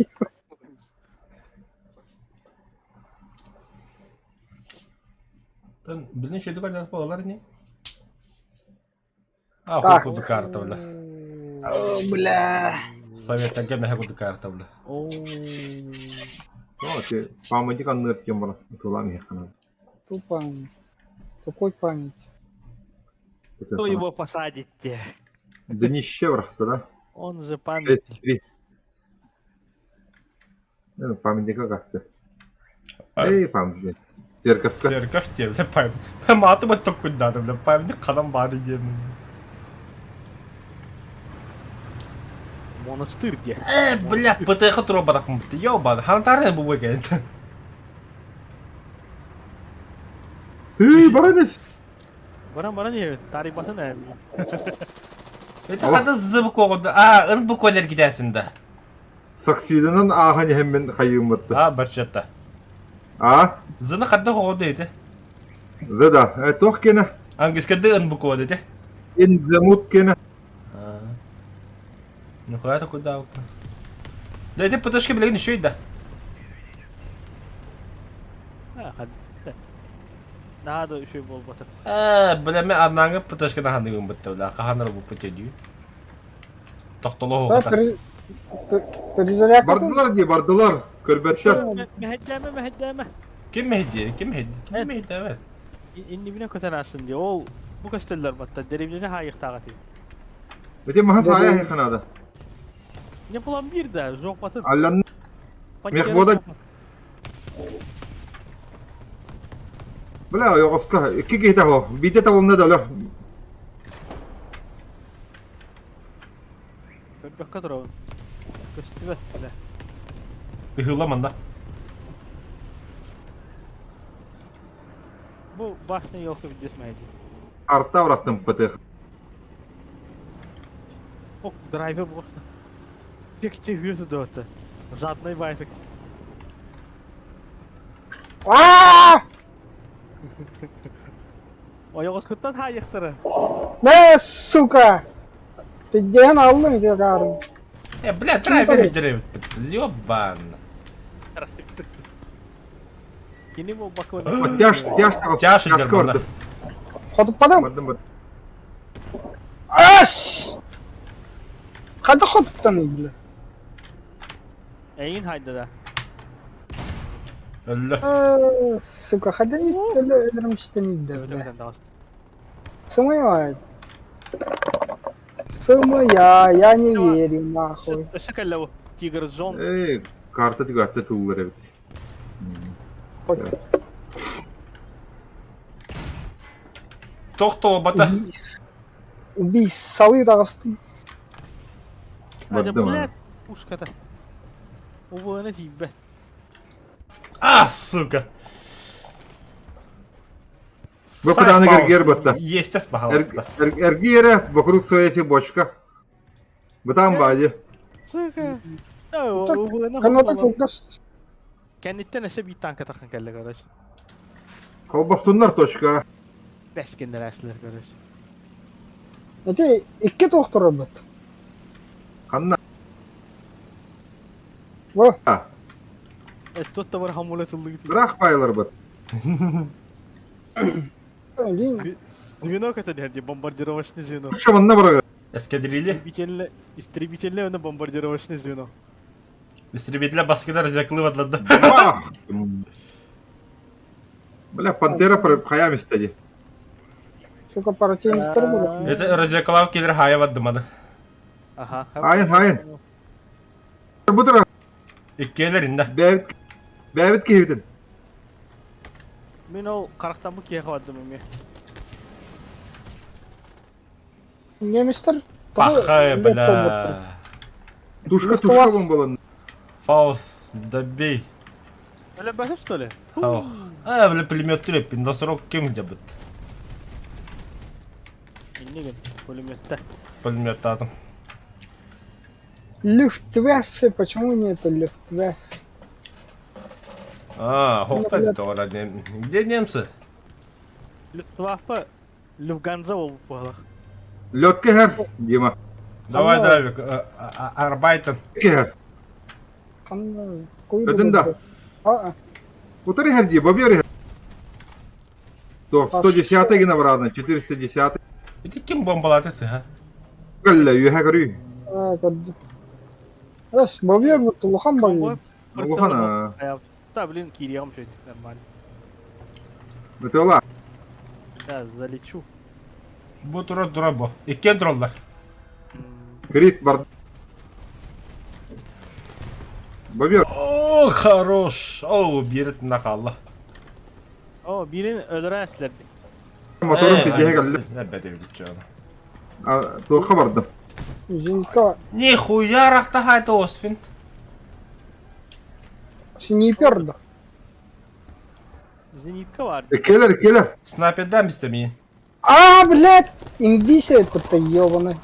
Билин шөйдүк айлар болалар не? А, хуй куду карта, бля. О, бля. Совет әгә куду карта, бля. О, Памятник анныр кем бар. Тулам яхана. Ту память. Какой память? Кто его посадит-те? Днище барахта, да? Он же памятник. 33. Памятника касты. Эй, памятник. Церковка. Церковь те, бля, памятник. Маты вот такой надо, бля, памятник кадам бары диэн. Монастырь где? Э, бля, ПТХ туруорбатахпын. Ёбан, хантаарай бу кэлин. Тыы, баран ис. Баран баран иһэбин. Таарыйбатын ээ. Это хата зыбык оҕоду. А, ын бу конер китээсин да. Саксиданан ааһан иһэммин хайыыммытты. А, барчатта. А? Зыны хадда оҕоду ити. Да да, э, туох кene? Английскайды ын бу коды ити. Инзамут кene. Нихуя такой да. Да это ПТшки, блин, еще и да. Наһаа да үчүгэй буолбата. Ээ, бля, мен анааҥы ПТшка наһаныгым бытта, бля, хаһан бу путедүү. Тохтолоһуохата. Перезарядка. Бардылар дии, бардылар. Көрбөттөр. Мэһэйдээмэ, мэһэйдээмэ. Ким мэһэйдиэ? Ким мэһэйдиэ? Ким мэһэйдээбэт? Иннибинэ көтөн аасын дии. Ол бу көстөллөр батта. Деревняны хаайыахтаах этим. Ити маһа саайа эһиэхэ наада. Не пломбир да, жоқ батын. Аллан Мехвода Бля, ойоҕоско икки киһитэ суох. Биитэ табылынна да өлөр. Көрбөккө турабын. Көстүбэт бля. Тыһыла манна. Бу башня елка видес мәйди. Арта бырахтым ПТХ. Ох, драйвер болсын. Текче хүсі доты. Жадный байтык. Аа! Ойоҕоскуттан хаайыахтара. Мэ, сука! Пиддиэн аллым ити акаарым. Э, бля, драйвер деревит. Ёбан. Кини буолбакка Тяж, тяж таҕыс. Тяж Тяжка дьарбана. ордук. Хотуппатым. Бардым бардым. Ас! Хайдах хотуттаный, бля? Эйин хайда да. Өллө. Э, Сука, хайда не өлөрүм да, бля. Сымыйа. Сымыйа, я не верю, нахуй. Өссө кэллэ бу. Тигр Зон. Эй, карта түгәтте туллар эбит. Тохтоо бата. Убий, салы таҕыстым. Бардым. Блядь, пушката. Увы, тиийбэт. А, сука. Бу кудааны кэргиэр батта. Есть, пожалуйста. Эргиэрэ вокруг своей бочка. Бытаан баайы. Сука. Каната кылгас. Кэнниттэн өссө биир танка таххан кэллэ, короче. Холбостуннар точка. Бэс кэннэрээсилэр, короче. Ити икки туох турарбыт. Ханна? Бу. Тут да бар хамула тыллыгы. Ыраах баайларбыт. Звено это не бомбардировочный звено. Куча манна барага. Эскадрилья. Истребительное, истребительное, но бомбардировочное звено. Истребителя баскетар зяклы вадлада. Бах! Бля, пантера хайа мистеди. Сука, противниктар буолар. Это развекалав киллер хая ваддымады. Ага. Айын, хайын. Бутара. Иккиэлэр инна. Бэбит бэбит киһибитин. Мин ол харахтаммыт киһиэхэ бардым эмиэ. Немецтэр Пахай, бля. Тушка тушка бомбалан. Фаус, добей. Бля, бәһеп что ли? Ох. А, бля, пулемет түреп, на срок кем где бит. Иннигин, пулеметте. Пулемет атом. Люфтваффе, почему нету Люфтваффе? А, хохта Где немцы? Люфтваффе, Люфганза ол буолах. Лётке хэр, Дима. Давай, давай, арбайтен. Кэхэр. Көтүн да. Утары хэр ди, бобер хэр. То 110 гена обратно, 410. Это ким бомбалаты сыха? Калля, юха көрүй. А, көрдүм. Эс, бобер бу улахан бобер. Улахан, Да, блин, кириям что нормально. Металла. Да, залечу. Бу тура тура бу. Иккен тураллар. Крит бар. Бобер. О, хорош. О, бирит нахалла. О, бирин өлөрө эслерди. Моторун пидеhe калля. Нәбәт бит чоны. Туохха бардым. Зинка Нихуя рахтахайта Освинт. снайпер да. Зенитка бар. Келер, келер. Снайпердам истемейин. А, блядь! Индийская это ебаный.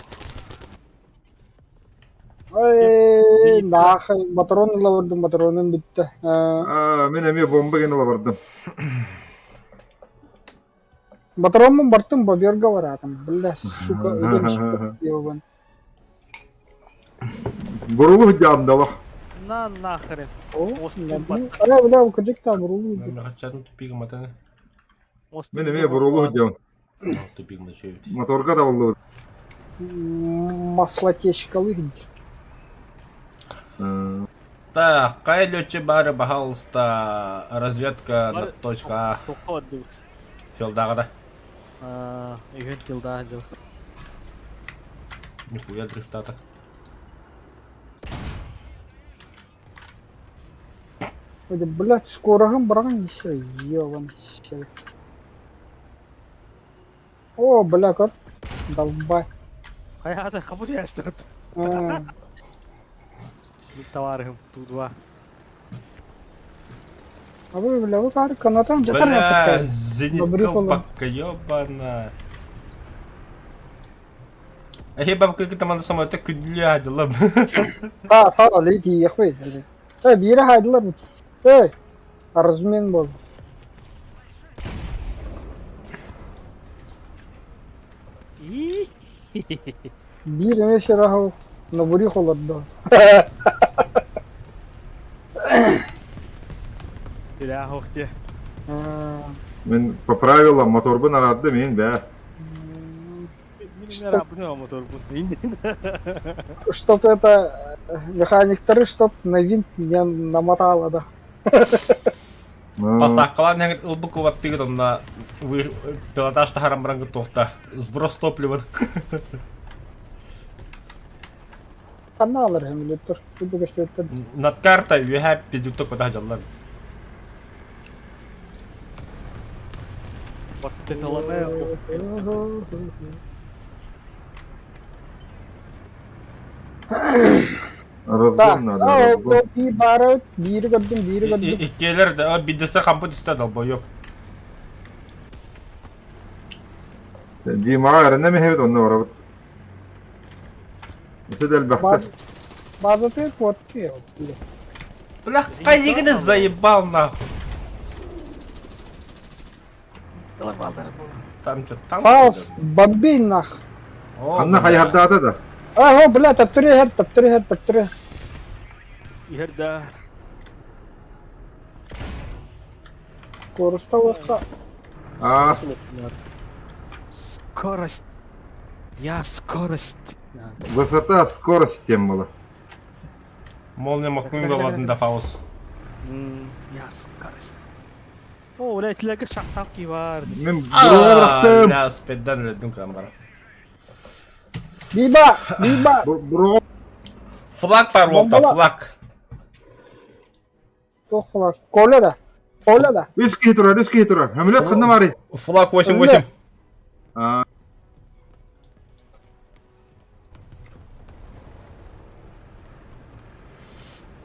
Эй, нахуй, патрон ылабырдым, патроным бүттэ. Аа, мин эмиэ бомба гэн ыла бардым. Патроммун бартым боберга бараатым. Бля, сука, өлөн испит ебан. Бурулу дьаамдалах. На нахрен. О, Остин бля, бля, кыдык там бурулу. Чатын тупик матаны. Мин эмиэ бурулу дьаам. Тупик мачуют. Моторга табыллыбыт. Маслотечкалы. Так, кай летчик бары, пожалуйста, разведка на точка А. Тоққа бардыбыт. Филдаға да. Үйін килда жыл. Нихуя дрифтата. Блядь, скорогом баран еще, ебан, О, бля, как долбай. Хайата хабут ястырт. Товарым тудва. А вы, бля, вы кар канатан жатар Бля, зенит колпакка, ёбана. Эй, бабка, как там она сама так күдлі дылым. Та, та, леди, яхвей. Эй, бире хайдылар. Эй, размен бол. Биир эмэ сираһыл набурих олордо. Тиряхохте. Мин по правилам моторбун араарды мин бээ. Чтоб это механиктары, чтоб на винт не намотало, да. Бастааккалаан иһэн ылбыт кубаттыгыт онно пилотаж таһаран баран туохта сброс топлива. Ханна алар эмилеттер. Курдук эстебиттен. Над карта үөһэ пиздюкток көтө сылдьаллар. Разгон надо, разгон. Биир баара биири көрдүм, биири көрдүм. Иккиэлэр да бидесе хампы түстэ долбоёб. Димаҕа эрэнэ мэһэбит онно барабыт. Өссө да элбэхтэр. Базаты куотки. Бля, хайыгыны заебал нахуй. Там что, там? Хаос, бомбей нах. Ханна хайыһардаата да? Ага, бля, таптыры хер, таптыры хер, таптыры. Иһэр да. Куорусталыахха. Аа, Скорость. Я скорость. высота, скорость тем была. Молния Маккуин баладын да фаус. Я скорость. О, бля, итилерге шахтав ки бар. Мин буруга бырахтым. Бля, спеддан өлдүм камера. Биба, биба. Буруга Флаг бар уолта, флаг. Туох флаг? Коля да. Коля да. Үс киһи турар, үс киһи турар. Өмүлөт ханна барый? Флаг 8-8. Аа.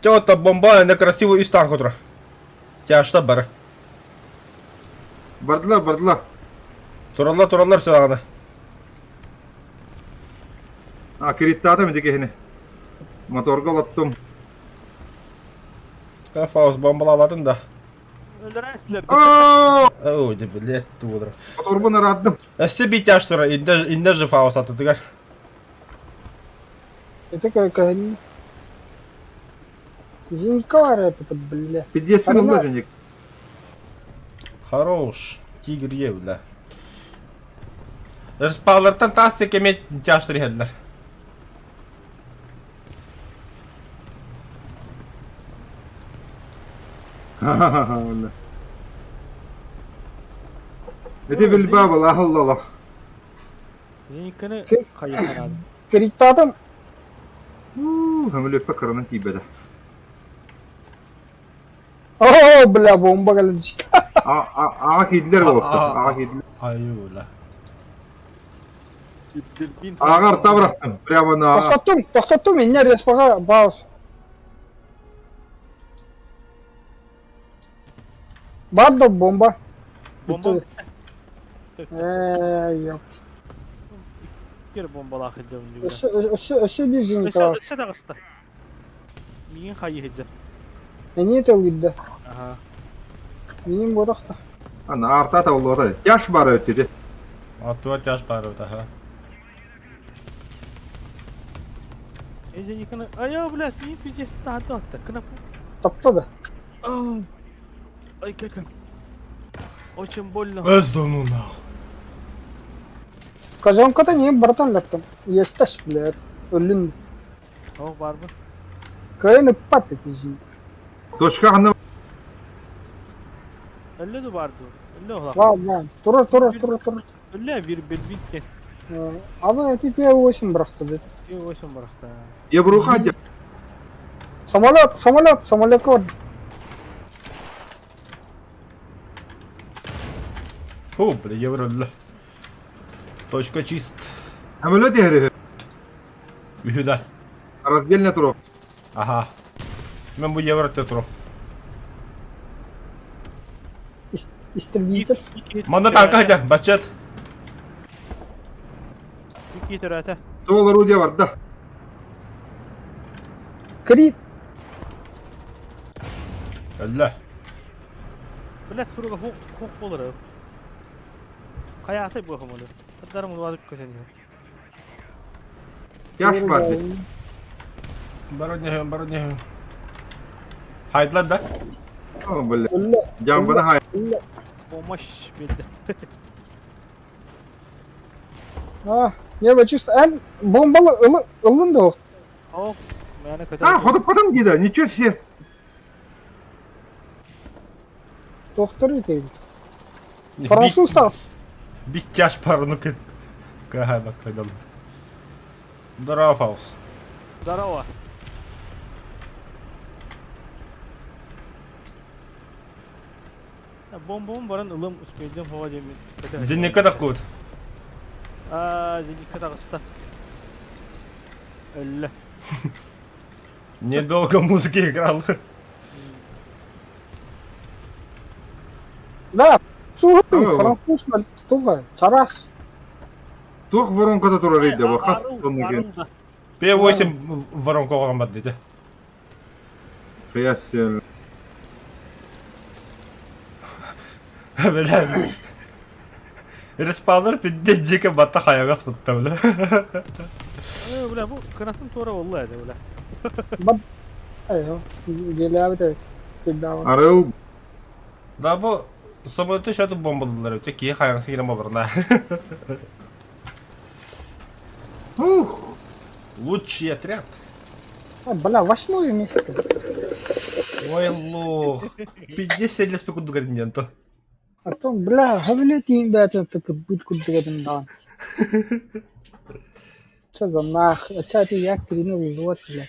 Тета бомба на красивый үс танк турар. Тяжта бар. Бардылар, бардылар. Тураллар, тураллар все даҕаны. А, кириттаатым ити киһини. Моторга олоттум. Фаус бомбалаабатын да. Өлөрөөчүлэр. Оо, дьэ, блядь, тугудра. Моторбун араардым. Өссө биитэ турар, инде же Фаус атытыгар. Это как Зинька это, бля. Пиздец, ылла женик. Хорош. Тигр е, бля. Рыспаалартан таас кеме тяжтыр иһэллэр. Ха-ха-ха. Ити билбаа была аллалах. Зеникканы хайыхараад. Кириттаатым. Көмүлүөппэ кыранан тиийбэтэ. О, бля, бомба кэлэн түстэ. Аҕа киирдилэр буолуохтар. Аҕа киирдилэр. Айуу, бля. Ааҕар табырахтым, прямо на... Тохтоттум, тохтоттум, инньэ респаҕа баус. Бар да бомба. Бомба. Ээ, ёп. Кир бомбалаах идем. Өссө, өссө, өссө биир зениталаах. Өссө таҕыста. Миигин хайыы сылдьар. Эмиэ тылыйда. Аха. Миин буотах да. Ана артаа табыллыбата. Тяж баар эбит ити. Оттуга тяж баар эбит, аха. Эжениканы... Айо, блядь, миин пиздец таһырда атта. Кынап. Тапта да. Ай, как... Очень больно. Өз да ну нахуй. Казанката не братан латтым. Естас, блядь. Өлүн. О, барбы. Кыайан ыппат этизин. Точка ханна Өллө да бар ду. Өллө ола. Ва, ва. Турар, турар, турар, турар. Өллө бир билбитке. Абы эти П8 бырахты бит. П8 бырахты. Евруха дьэ. Самолет, самолет, самолет бар. Фу, бля, евро өллө. Точка чист. Самолет иһэр Үһү да. Раздельно турук. Аха. Мен бу евро туру. Истребитель. Манна танка хадя, бачет. Икки төрөтө. Сол орудие барда. Крит. Өллө. Блядь, суруга хук хук болар. Хайатай буохум олу. Тадарым улаадык көтөн. Тяж бар дии. Бародня, бародня. Хайдлар да? О, бля. Өллө. Дьамбаны хай. Өллө. Помощь билди. А, не чисто. Эн бомбалы ылы ылын да. О, мээнэ көтөр. А, ходоппотом дии да, ничего себе. Тохтор этейбит. Француз таас. Бит тяж парыны кыт. Каха бак Здорово, Фаус. Здорово. Бомбом баран ылым успейдем хова диэмин. Зенникка таккут. Аа, зенникка таҕыста. Өллө. Недолго музыки играл. Да, француз туга, чарас. Туох воронката турар ыйда бу хас тонна П8 воронка оҕорон бардыта. Хаясен. Бля. Респаунер пидде дьике батта хайагас бутта бля. Бля, бу кынатын туора болла эде бля. Бат. Айо, делябит эбит. Арыл. Да бу самолеты шатып бомбалылар өтө киһи хайагасы киирэн болорна. Ух. Лучший отряд. А, бля, восьмое место. Ой, лох. Пиздец для курдук континента. А то, бля, хавлетин бәтін тыкы бүт курдугадын даан. Че за нах? А че ты я кринул вот, бля.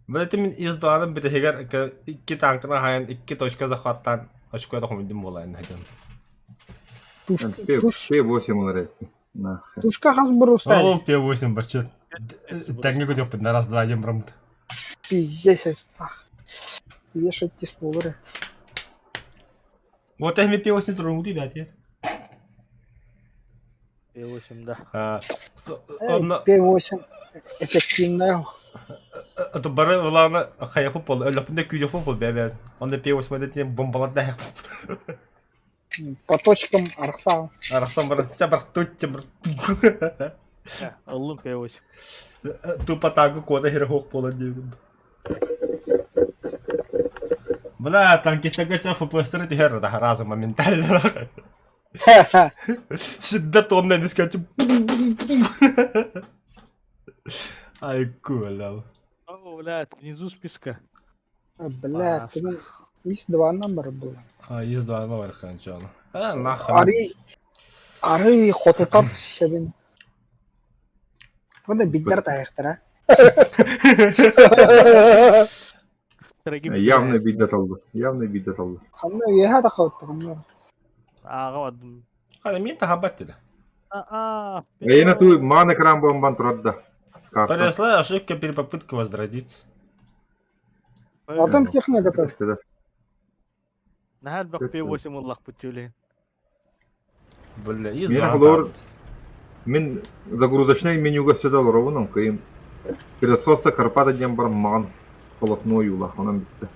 Бля, ты мин издааным битэһигэр икки танкына хайан икки точка захваттаан очко да хомуйдум буолаан хатан. П8 олар Тушка хас бір Ол П8 барчет. Тэҥҥэ көтүөхпүт на раз два диэн бараммыт. Пиздец. Вешать тисполеры. Вот эми П8 туруҥ ребят. П8, да. П8 эффективная. Это бары главное хайа футбол, өлөпүндө күйдө футбол бәбә. Онда П8 дэтин бомбалар да. По точкам арахсан. Арахсан бар, чабар тут чабар. Ыллым П8. Тупо танку кода хер хок пола диэн. Бля, танкистарга ча ФПС-тары түһэр да разом моментально. Сүбэ тонна эмискэ Ай, куола. О, блядь, внизу списка. Блядь, ты ис два номера было. А, ис два номера ханчан. А, нахуй. Ари, ари хотутар себин. Бұны биддер таяқтыр, а? Явно бидде талды. Явно бидде талды. Ханна уеха да қауытты, ханна. Ааҕа бардым. Хана мин тахабат деді. А, Эйиэнэ туу маан экран буолан турар да. Карта. Произошла ошибка при попытке возродиться. Атын техника то. Наһаа элбэх P8 ыллахпыт түүлэһин. Бля, и Мин холоор мин загрузочнай менюга сөдө олоробун оҥкыйым. Превосходство Карпата диэн баран маҕан полотно ойуулаах онон бүттэ.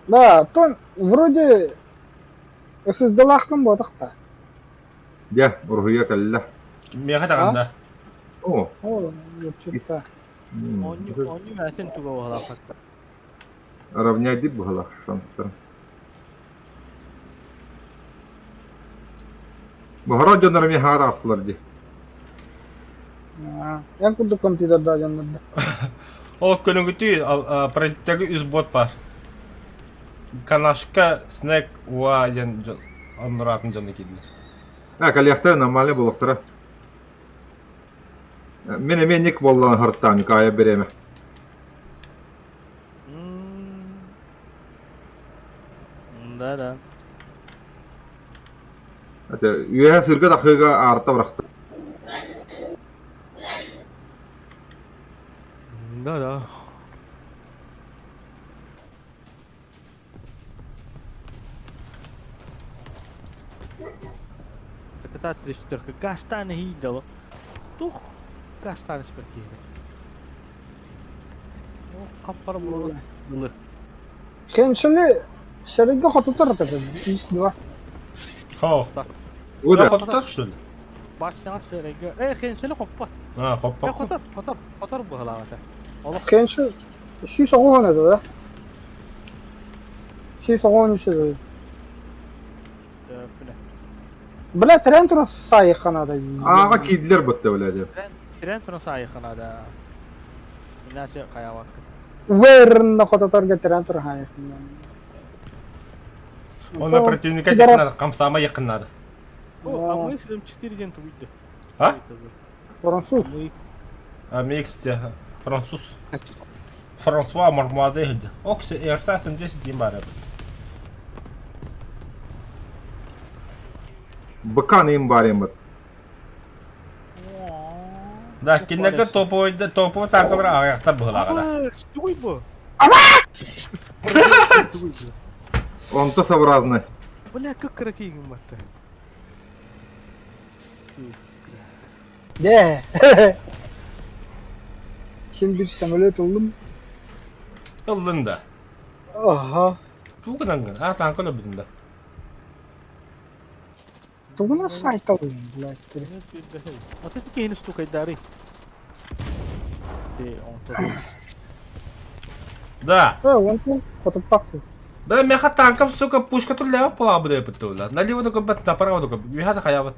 Да, тон вроде ССД-лаахтан буотах да. Дьэ, уруһуйа кэллэ. Миэхэ даҕаны да. О, О, чутта. Оонньуу оонньуу мәтин туга уһалаахпат. Равняйдык быһалаах шанстар. Баһара дьоннор эмиэ хаара астылар дии. Эн курдук компьютерда дьоннорда. Ол көнүгүтүй проекттегі үс бот бар. Канашка, Снэк, Уа диэн дьон оннураатын дьону киирдилэр. А, кэлиэхтэрэ нормальный буолуохтара. Мин эмиэ ник буоллаҕына хартаан Кая бириэмэ. Да-да. Это үөһэ сыырга тахыыга аарта бырахта. Да-да. Это 34 Гастан хидало. Тух Гастан спекиде. Хаппар булалы. Ылы. Хеншини сэргэ хотутар это ис два. Хо. Уда. Хотутар что ли? Башняга сэргэ. Э, хеншини хоппа. А, хоппа. Хотор, хотор, хотор быһалаата. Олох. Хенши 190 это да? 193 это. Бля, Трентро сайханада. Ааҕа киирдилэр бытта бля Трентро сайханада. Иначе хайавакка. Верно хототарга Трентро хайханада. Оны противника якын хамсама якын надо. О, а мы с М4 ден туйды. А? Француз. А микс француз. Франсуа Мармуазе Окси РСА 70 бар. Быкан им бар им. Да, киннеге топовый топовый танкалар аяқта быһылаҕара. Тугуй бу. Онто сообразно. Бля, как красивый мата. Да. Şimdi bir самолет ыллым. Ыллын да. Ага. Тугунан а танка өлбүтүн да. Тугуна сайт алым, блядь. А ты такие не стукай дары. Ты он тоже. Да. Э, он тут хотуппакку. Да, меха танком, сука, пушка тут лево полабы бытыла. Налево только бат, направо только. Меха хаябат.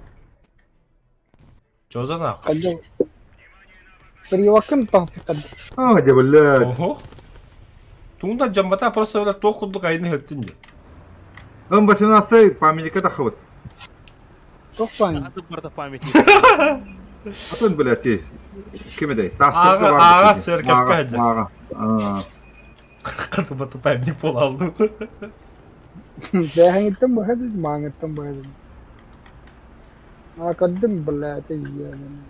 Чё за нахуй? Хайдах. Перевакын тахпытар. А, дьэ, блядь. Ого. Туунда дьаммата просто бля туох курдук айны хеттин дии. М18 памятника тахыбыт. Тохпан. Аты барда памятник. Атын, блядь, ким этэй? Ага, ага, церковка хадья. Ага. А. Катыбаты памятник буолалды. Бэхэҥиттэн быһа мааҥыттан быһа А көрдүм, блядь, ебаный.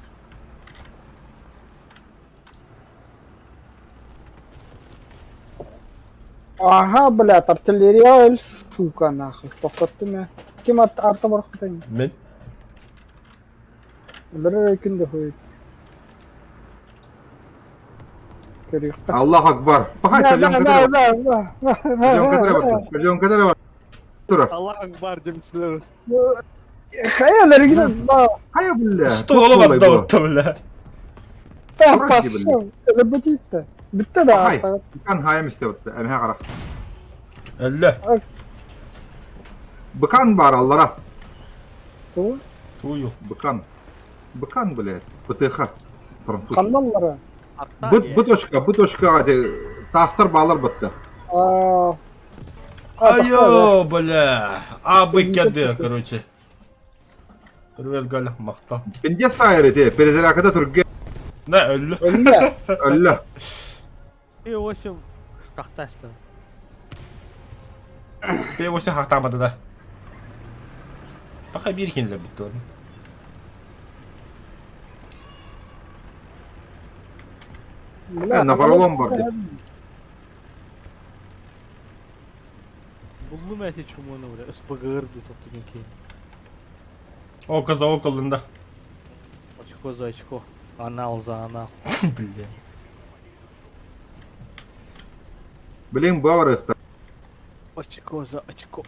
Ага, блядь, артиллерия, сука, нахуй. Тохтоттум ээ. Ким арта барахтан? Мен. Өлөрөр күн да хуй. Көрүөххэ. Аллах Акбар. Пахай, Да, козём да, кадыр. да, да, да, Козём кадыр да, бар. Козём кадыр бар. Тура. Аллах Акбар демсилер. да. Хайа, лэргин, да, Хайа, бля. Столу баттабытта бля. да, Вроде, пошел. Өлөрбүтүттэ. Бүттэ да, Пахай. арта. Быкан хайа мисте бытта. Эмхэ қарақ. Әллә. Быкан бар аллара. Ту, Тую. Быкан. Быкан, блядь. ПТХ. Француз. ханналлара. Б, Б точка, Б точка, тастар балар бытта. А, Айо, бля. А, бы кеды, короче. Привет, Галя, махта. Пенде сайры те, перезарядкада түрге. Да, өллө. Өллө. Өллө. P8 шахтасты. P8 хактамады да. Пока бир кинле битти. Бля, На поролон бар дии. Буллум эти чумону, бля, СПГР дуу топтугун киин. Око за око лында. Очко за очко. Анал за анал. Бля. Блин, баварыста. Очко за очко.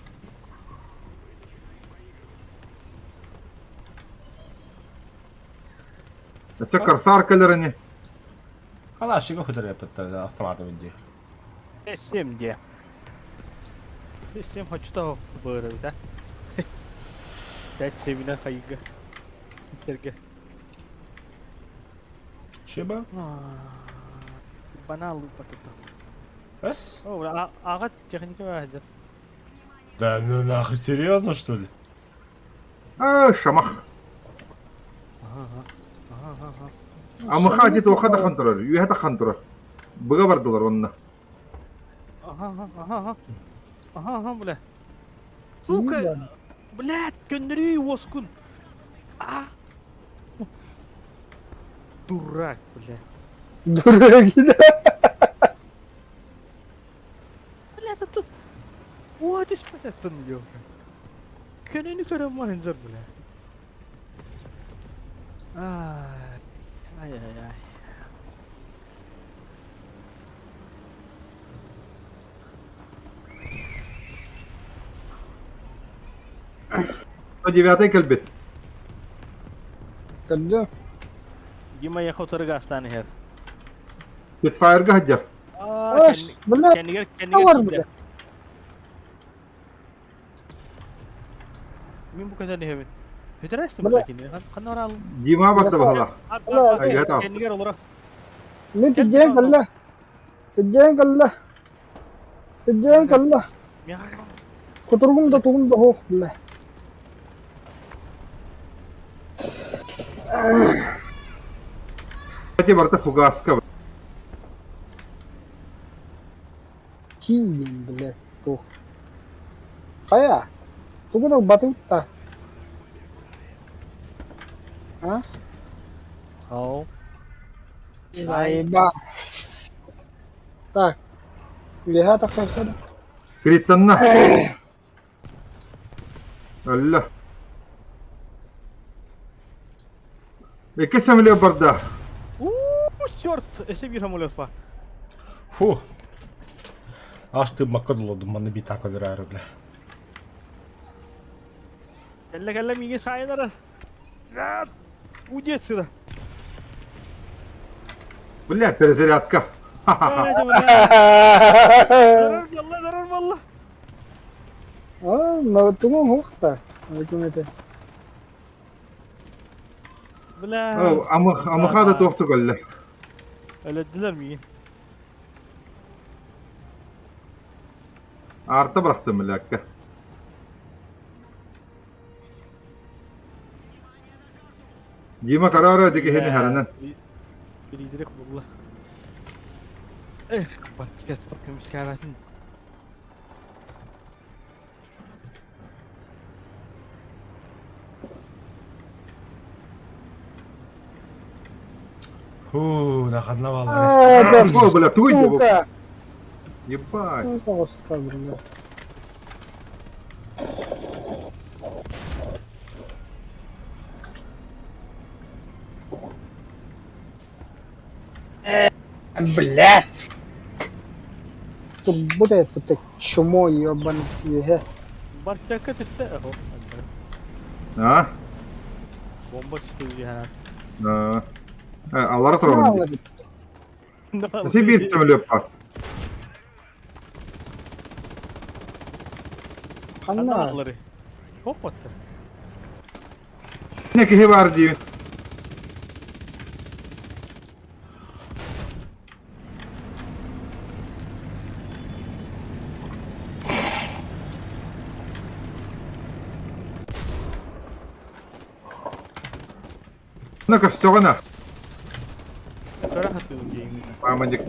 Өссө корсар кэлэр ини. Калашников хытыр эппиттэр автоматом дии. 7 де. 7 хочу того быры, да? 5-7 на хайга. Сергей. Шиба? Банал лупа тут. Эс? О, ага, техника выходит. Да ну нахуй, серьезно что ли? А, шамах. Ага, ага, ага. Амыха дии туохха да хан турар, үөһэ да хан турар. Быга бардылар онно. Ага, ага, ага. Ага, ага, бля. Сука, блядь, көннөрүй уоскун. А. Дурак, бля. Дурак, да. Блядь, это... What is это, ёлка? Көнөнү көрөн барынжар, бля. Ай, ай-ай-ай. Девятый кэлбит. Когда? Дима ехал торга астан иһэр. Спитфайрга сылдьар. Аш, бля, Кэннигэр кэннигэр бар киирдэ. бля. Мин бу көтөн иһэбин. Көтөрөстүм Бля. бля кини. Ханна барал. Дима барда баһалаах. Бля, Айга Кэннигэр олоро. Мин пиддиэн кэллэ. Пиддиэн кэллэ. Пиддиэн кэллэ. Кутургум да тугум да суох, бля. Эти барта фугаска. Тиийэн, блядь, туох. Хайа? Тугун ылбатыҥ да? А? Ау. Айба. Так. Үөһээ тахсар. Криттанна. Алла. Икки самолет барда. У, черт, эсэ биир самолет па. Фу. Аж ты маккадлодум, манны битак өлөрөөрү, бля. Кэллэ кэллэ миигин саайынара. Уйди отсюда. Бля, перезарядка. Ха-ха-ха. Зарар балла, зарар балла. А, ну тугун суох да. Айтым этэ. Бля. Амыха да туохту кэллэ. Өлөддүлэр миигин. Аарта бырахтым, блякка. Дима карара дикихини харанан. Билидирек булла. Эх, барча көмүскээбэтин. Фу, наханна баллары. А, да, О, бля, тугуй бу. сука. Ебать. Ну, тоҕуста, бля. Бля! Турбут эппит чмо ебаный үөһэ. Барчакка түстэ. Охо. А? Бомба түстэ үһэнэн. А. Аллара турабын. Син биир самолет бар. Ханна? Ханна Хоппаттар. Не киһи бар диибин. На көстөҕүнэ. Көрө хатыым диэҥин. Памадик.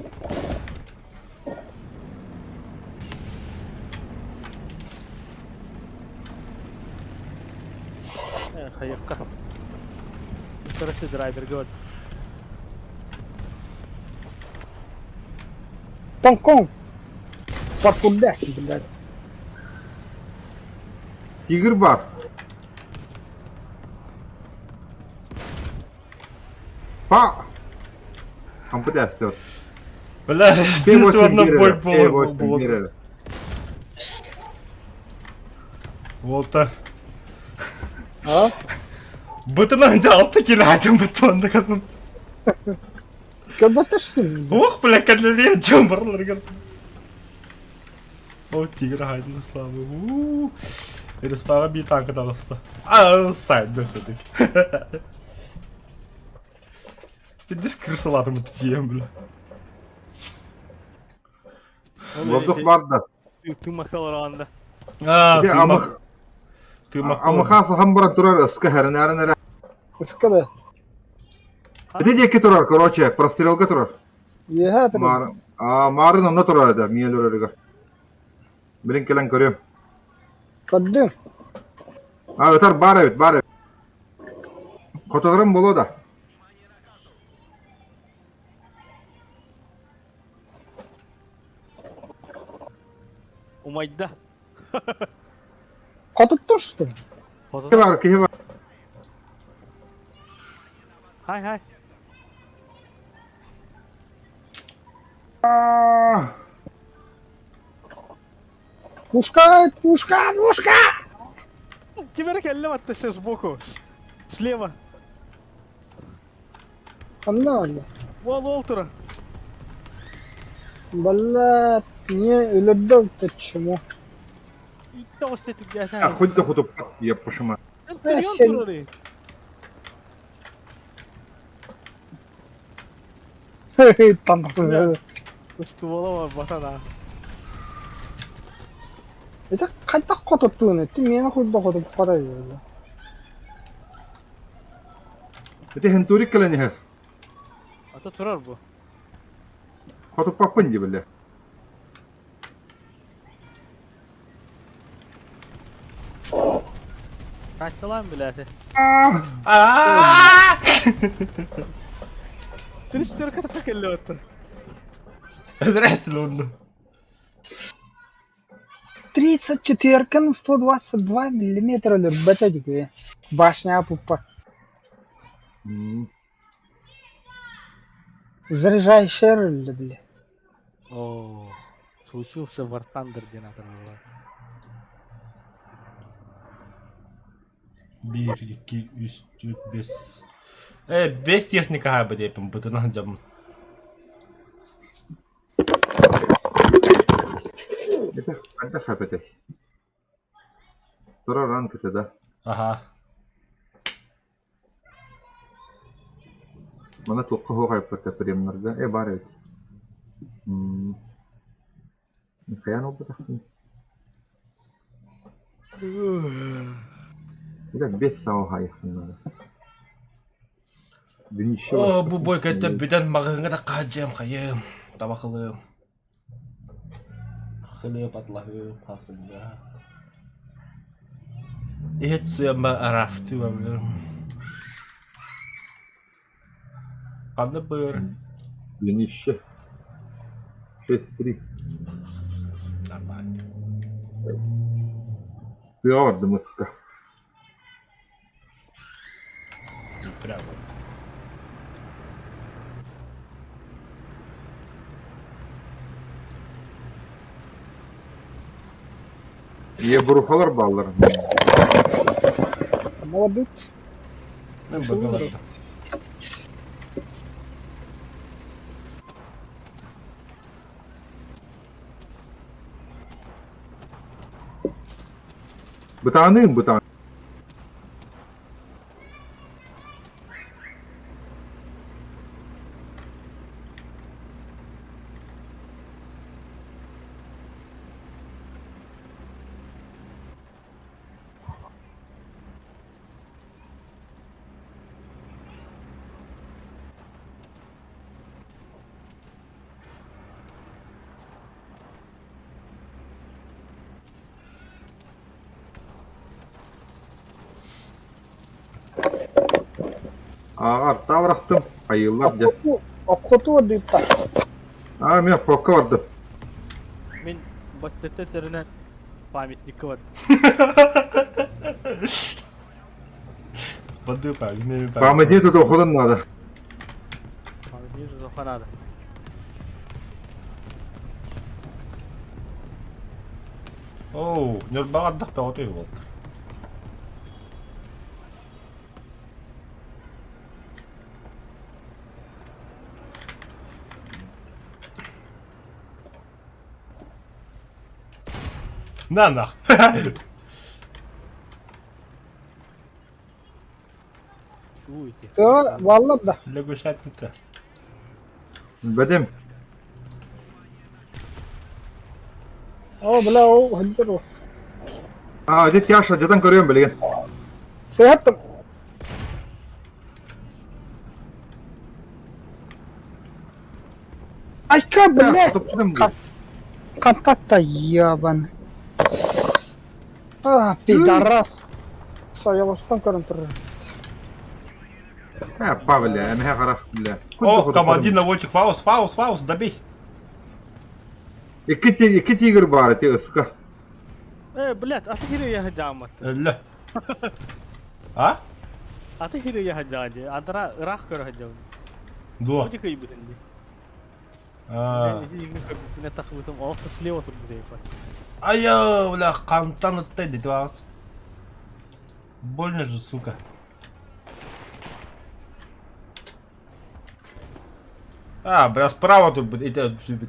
Хайыкка. Короче, драйверга вот. Тоҥкоҥ. Паркурда, блядь. Тигр бар. Па! Хампыт ээстэ. Бля, здесь одна бой был. Вот А? Бытынан алты килатым бытонда кадым. Кабаташсың. Ох, бля, кәлләле жон барлар кел. О, тигр хайдын славы. У. Респага би танка далысты. А, сайд все-таки. Пиздец крысалатым тием, бля. Воздух бар да. Ты махал ранда. А, Ити ты амых ты махал. амыха сахан баран турар ыска хэрэнээрэн эрэ. Ыска да. Ити диэки турар, короче, прострелга турар. Үөһээ турар. Маар а маарын онно турар этэ, миэл өрөрүгэр. Билин кэлэн көрүөм. Көрдүм. А ытар баар эбит, баар эбит. Хотолорум буолуо да. Умайда. Хотуттурстум. Киһи бар, киһи бар. Хай хай. А, Пушка, пушка, пушка! Ким эрэ кэллэ баттася сбоку. Слева. Ханна барда? Уол уол тура. Балла не өлөрдө чмо. Хоть да хотуппат, еппашыма. Ствола батана. Это хайдах хотуттуун эти миэнэ курдук хотуппата дииллэр. Ити хентурик кэлэн иһэр. Ата турар бу. Хотуппаппын дии бile. Качталаан билээти. Аа! Тридцать ката кэллэ батта. Здрасте, Лунна. 34 на 122 миллиметра өлөрбөтө дии башня пуппа. Заряжающая рылья, бля. О, случился War Thunder диэн атыраллар. Биир, икки, үс, түөрт, бэс. Э, бэс техника хаба диэппин бытынан дьам. Это хайдах эпэтэй? Турар ранкыта да. Аха. Мана туохха суох айппата премнарга. Э баар эбит. М Хайаан ылбатахпын. Бля, без сао хайахпын надо. Днище О, бу бойкайта бүтэн маҕаһыыҥҥа да хаадьыам хайыам, табах ылыам. Хлеб атлаһыам, хасыҥҥа. Иһит суйамма арафтыма билэрим. Ханна быар? Днище. 6-3. Нормально. Тыаҕа бардым ыска. Прямо. Ийэ бурухалар бааллар. Молодец. Быгаларда. Бытааныым бытаан. Ааҕар таабырахтым, айыыллар дьэ. Охоту дыта. Аа, мин окко бардым. Баттата тэринэн памятникка бар. Бандыы памятник. Памятник тутуоххутун наада. Памятник тутуохха наада. Оу, Ньурбаҕа ардах бөҕөтө үһү буолта. На нах. Да, валла да. Лягушатница. Бэдим. О, бля, ол хылдыр ол. А, дед Яша, деден көрүөм билигин. Сыһаттым. Айка, блядь! Контакта ебан. А, пидорас. Сайылыстан көрөн турар. Э, Павля, эмэһэ харах, бля. О, командир наводчик Фаус, Фаус, Фаус, добей. Икки, икки тигр бар ити ыска. Э, блядь, а ты хири я хаджамат. Өллө. А? А ты хири я хаджади. Антара ыраах көрө хаджам. Дуо. Ути кыйбытын ди. А. Мен тахыбытым олох слева тут будет. Айо, бля, хантан ыттай дети вас. Больно же, сука. А, бля, справа тут будет, это будет.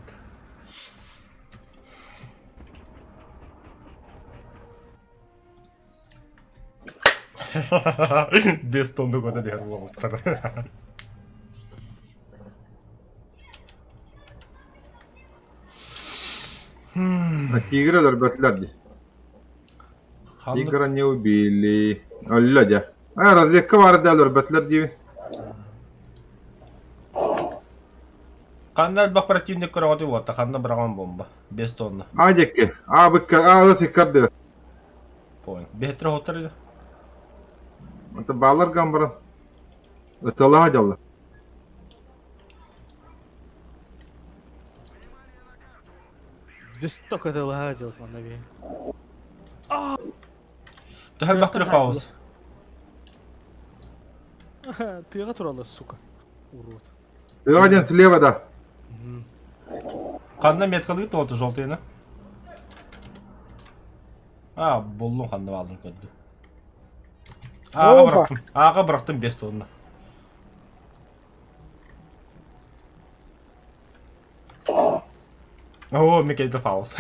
Без тонны года дигэр буолбуттар. Тигры өлөрбөтүлэр дии. Тигра не убили. Өллө дьэ. А, разведка баар да өлөрбөтүлэр дии. Ханна элбэх противник көрөҕүтүй уотта, ханна быраҕан бомба? Без тонна. А диэки. А быкка, а ыс иккардыгар. Понял. Биһиттэр оһоттор иде. Это балар гамбаран. Ыталаха дьалла. Жестоко ыталаха дьал манна би. Төһө элбэхтэр фаус? Тыаҕа тураллар, сука. Урод. Тыаҕа диэн слева да. Ханна меткалыы туолта желтыйны? А, буллум ханна баалын көрдүм. Ааҕа бырахтым. Ааҕа бырахтым 5 тонна. Оо, Микель Фаус.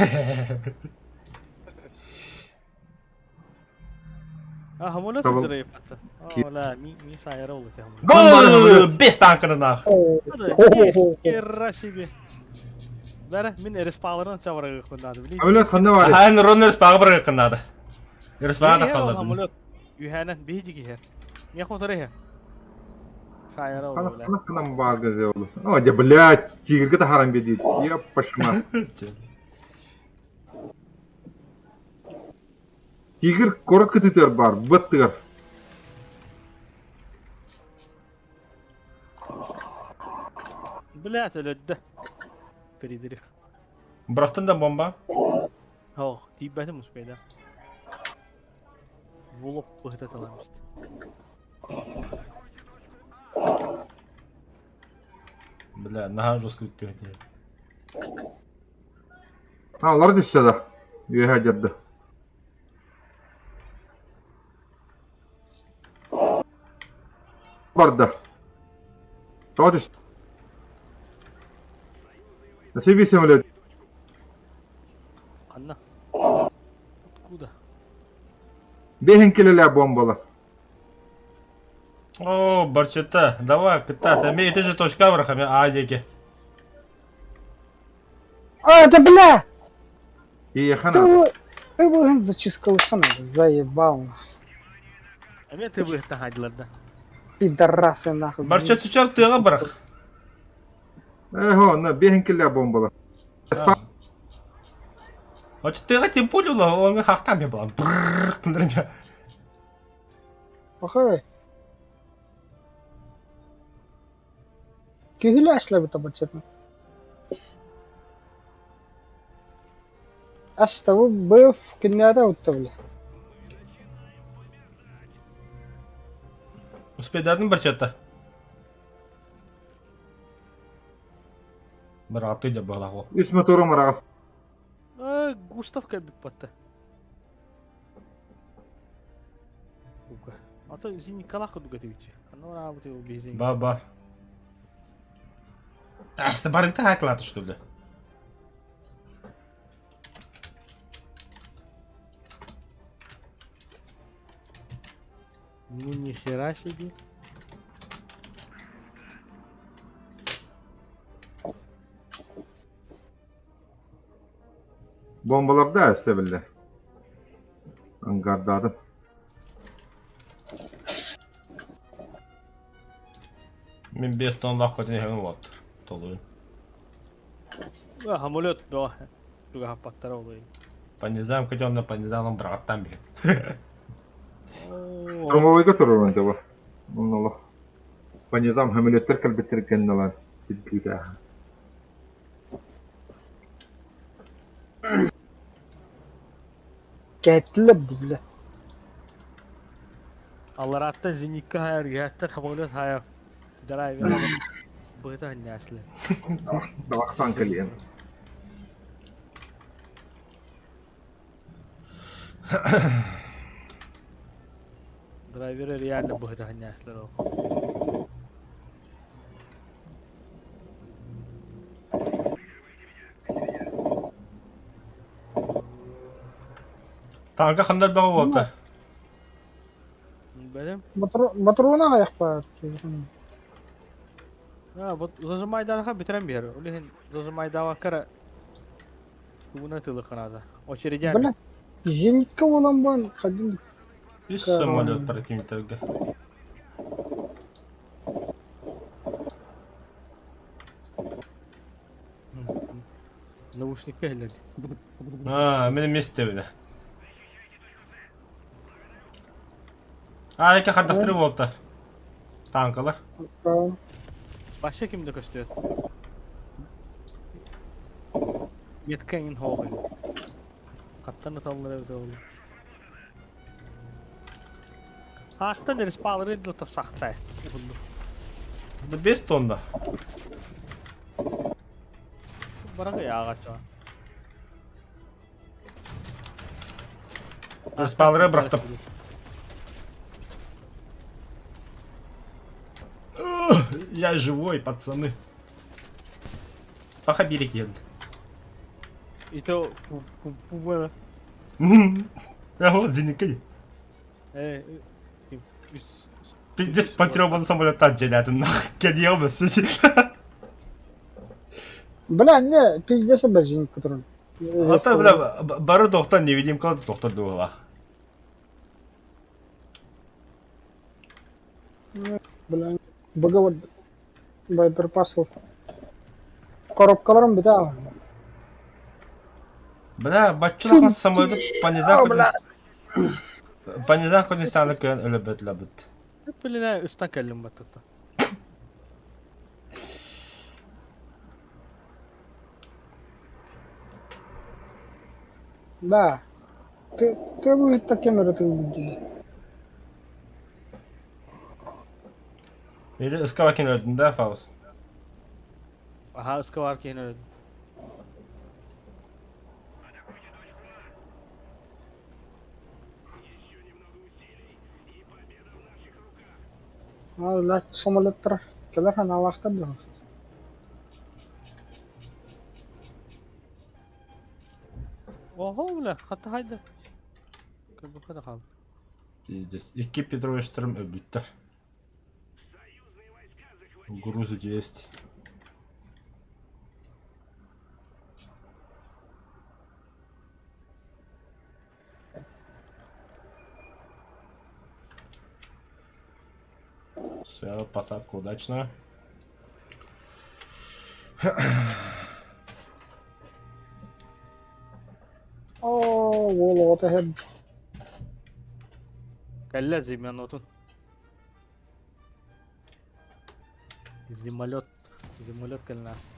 А, хамолет Табыл. сылдьар О, ми ми сайара ол эти Гол! Бес танканы Хера себе. Бәрі, мин респаларын чабырыгы надо, блин. Самолет ханна баар? Ахан Роннер спаҕа бырыгы надо. Респаҕа да қалды. Самолет. Үһәнен биһиги киһер. Не хотор Хайара ол. Хана хана хана баар газе ол. О, дьэ, блядь, тигргэ таһааран биэрдии. Еппашма. Тигр куорат кытыытыгар баар, быттыгар. Блядь, өлөддө. Фридрих. Бырахтын да бомба. О, тиийбэтим успейда. В лоб быһытаталаммыт. Бля, наһаа жестко үттүһүн. Аалар түстэ да. Үөһэ дьарды. Барда. Тоҕо түстэ? Себе самолет. Ханна? Откуда? Бэһин килэлээ бомбала. О, Барчета, давай, кытаат. Эми ити же точка бырах, эми А диэки. А, да бля! Иэхэ Ты надо. вы... Ты выгон зачискалышана, заебал. Эмиэ ты быһыттан да. Пидорасы нахуй. Барча түчэр тыаҕа бырах. Эһо, на бэһин килэлээ бомбала. Оччо тыаҕа тем более оҥо хахтаан мен булан. Брррр гыннарым. Охой. Киһилэ ашлабыта баччата. Астабы быв күннээдэ утта бile. Успейдадың бір чатта. Бір аты деп бағлақ ол. Үс моторум араҕас. Густав кэлбит батта. Уга. А то Николах кудуга тибичи. Анна бу бизин. Ба ба. Әсті барыгта хаклаты что ли? Ну ни хера себе. Бомбаларда өссө биллэ. Ангардаатым. Мин 5 тонналаах көтөн иһэбин уолаттар. Толуйун. Самолет бөҕө. Тугаһаппаттара олуйун. Понизам көтөн онно понизамын быраҕаттаан биһин. Штурмовойга турурун дьэ Онно олох. Понизам самолеттар кэлбиттэр гэннэлэр сирдиирэ. Кэттилэр бile. Аллараттан зенитка хайар, үһэттэн самолет хайар. Драйвер быһыта ханньааслы. Табахтан кэлиэм. Драйвер реально быһыта ханньааслар ол. Танка хандар бөҕө буолта. Бэлэм. Ботуруона аҕыйахпар. А, вот зажимайданаха бүтэрэн биһэр. Ол иһин зажимайдаабакка эрэ тугунан тылы наада. Очередями. Бля, зенитка буолан бан хадин Үс самолет противниктерге. Наушникка иһиллэр. А, мин месте бile. А, эки хардахтыры буолта. Танкалар. Вообще ким да көстүөт. Метка иҥин хоох Хаттан ыталлар эбитэ ол. Ааттан респалары да сахтай. Да 5 тонна. Бараҕы ааҕачча. Респалары бырахтым. Я живой, пацаны. Паха береги. И то пувела. А вот зенитка. Пиздец потребан самолеттан дьэлээтим нах. Кэлиэҕим өссө. Бля, не, пиздец зенитка туран. Ата бля бары тохтан невидимка тохтор дуолах. Бля, быга боеприпасов. Коробкаларым бүтэ. Бля, бачча самолету понизам понизам көтүстаны көн өлөбөт лабыт. Блин, ыстан кэллим баттата. Да. Ты ты будет таким это ты Или ыскава кин өлдүн да, Фаус? Аха, ыскавар кин өлдүн. А, блядь, самолеттар. Кэлэр ханаалаахтар дуо? Ого, бля, хата хайда. Кыбыка да хал. Пиздец. Икки Петровичтарым өлбүттэр. Грузы есть. Все, посадка удачная. Оо, уол оҕото иһэр. Кэллэ зимянотун. Зимолет. Зимолет кэлэн ааста.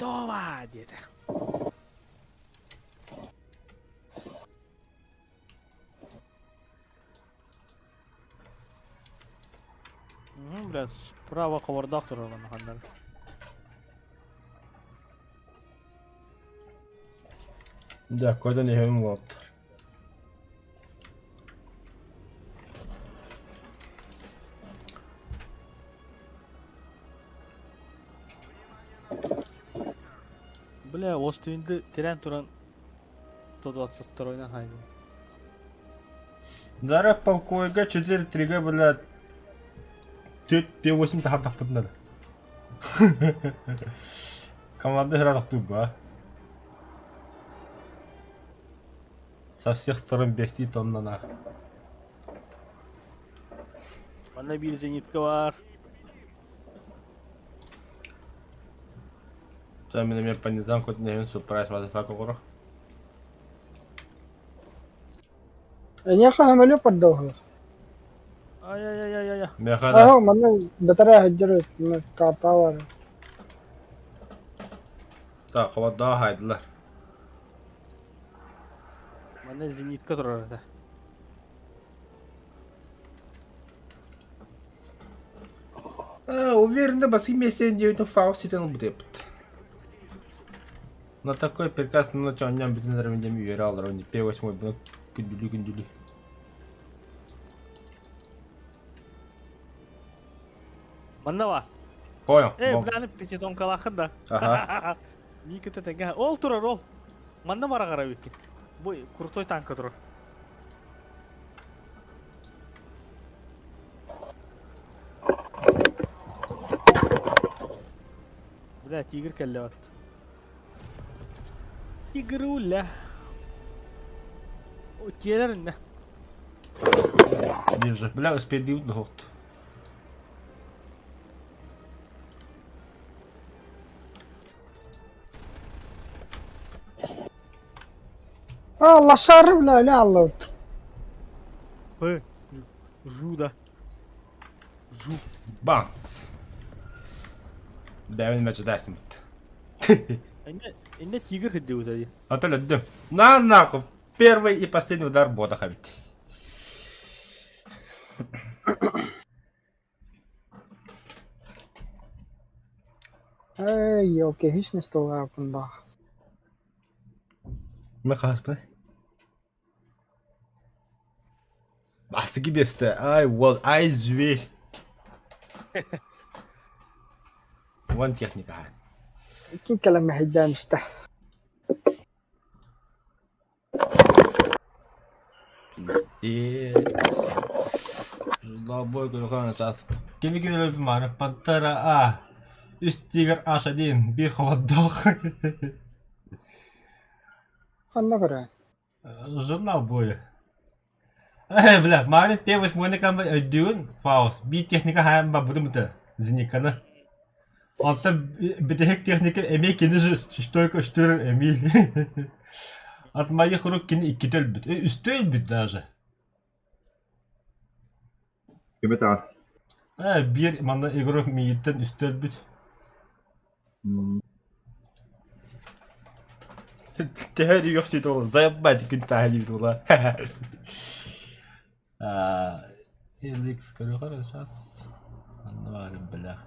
Готово! диэтэ. Бля, справа ховордоох турар ханнар. Да, көтөн иһэбин уолаттар. Бля, Оствинды тирээн туран 122-й хайдым. Дара полковойга 4-3-га бля 4-8 таһардахпытына да. Команда ыраахтыыр Со всех сторон бэстии тоннана. Манна биир зенитка баар. Мин эмиэ по низам хоть не сюрприз мазафака оҕоро. Эйиэхэ көмөлө көрдөһөр. Ай-яй-яй-яй-яй. Миэхэ да Аһы манна бэтэрээ сылдьар карта бар. Так, холоддоо хаайдылар. Манна зенитка турар этэ. А, уверенно баси месте диэбитин Фауст ситэн ылбыт эппит. На такой прекрасной ночи оонньоон бүтэн эрэмин диэн үөрэ олорон П8 буна күндүлүү-күндүлүү. Манна бар. Понял. Э, Бом. бляны пятитонкалаахын да. Ага. Миикэтэ тэҥҥэ. Ол турар ол. Манна бараҕара эбиккин. Бу крутой танка турар. Бля, тигр кэллэ бат. Тигруля. Тиэлэр иннэ. Вижу. Бля, успейдибит дохот. А, лошары, бля, ля аллабыт. Ы, Жуда. Жу. Банц. Бэйбин мөчүдээсиммит. Иннэ, иннэ тигр сылдьыбыта дии. А то өлөрдүм. На нахуй. Первый и последний удар бодах эбит. Эй, елки, һич местолааппын баа. Мин хаһыспын. Бастакы биэстэ. Ай, уол, ай, зверь. Вон техника. Ким кэлэн мэһэйдээн истэ. Пиздец. Жолобой көрөхөн час. Кими кими өлбүт мааны Пантера А. Үс тигр H1 биир холоддоох. Ханна көрөөн? Журнал бойа. Э, бля, мааны П8 кам өйдүүн Фауст. Би техника хаан барбытым быта. Зениканы. Онтон бүтэһик техника эмиэ кини же столько штыр Эмиль. От моих рук кини иккитэ өлбүт. Э, үстэ өлбүт даже. Ким этэҕин? Э, биир манна игрок миигиттэн үстэ өлбүт. Төһө өрүөх сүт ол заебать күн тааһа диэбит буолла. LX көрүөхөр сейчас ханна баарын бэлэх.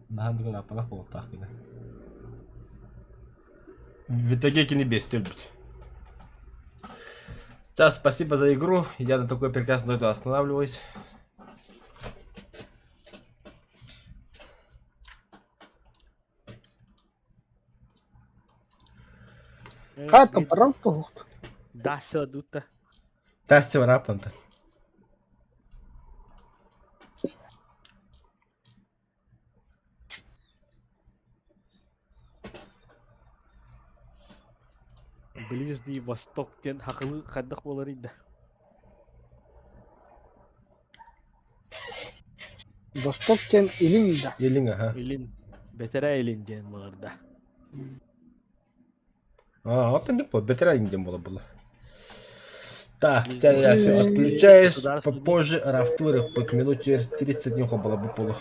Наһаа бүгүн аппалах буолуохтаах кини. В итоге кини биэстэ өлбүт. Сейчас, спасибо за игру. Я на такой прекрасной ноте останавливаюсь. Хааттан баран туһухт. Даса дута. Тасти бараппантан. Ближний Восток диэн хахылыы хайдах буоларый да? Восток диэн илин да. Илин аха. Илин. Бэтэрээ илин диэн буолар да. А, вот это бэтэрээ илин диэн буолар буолла. Так, я все отключаюсь, попозже рафтуры, под минут через 31 было бы полу.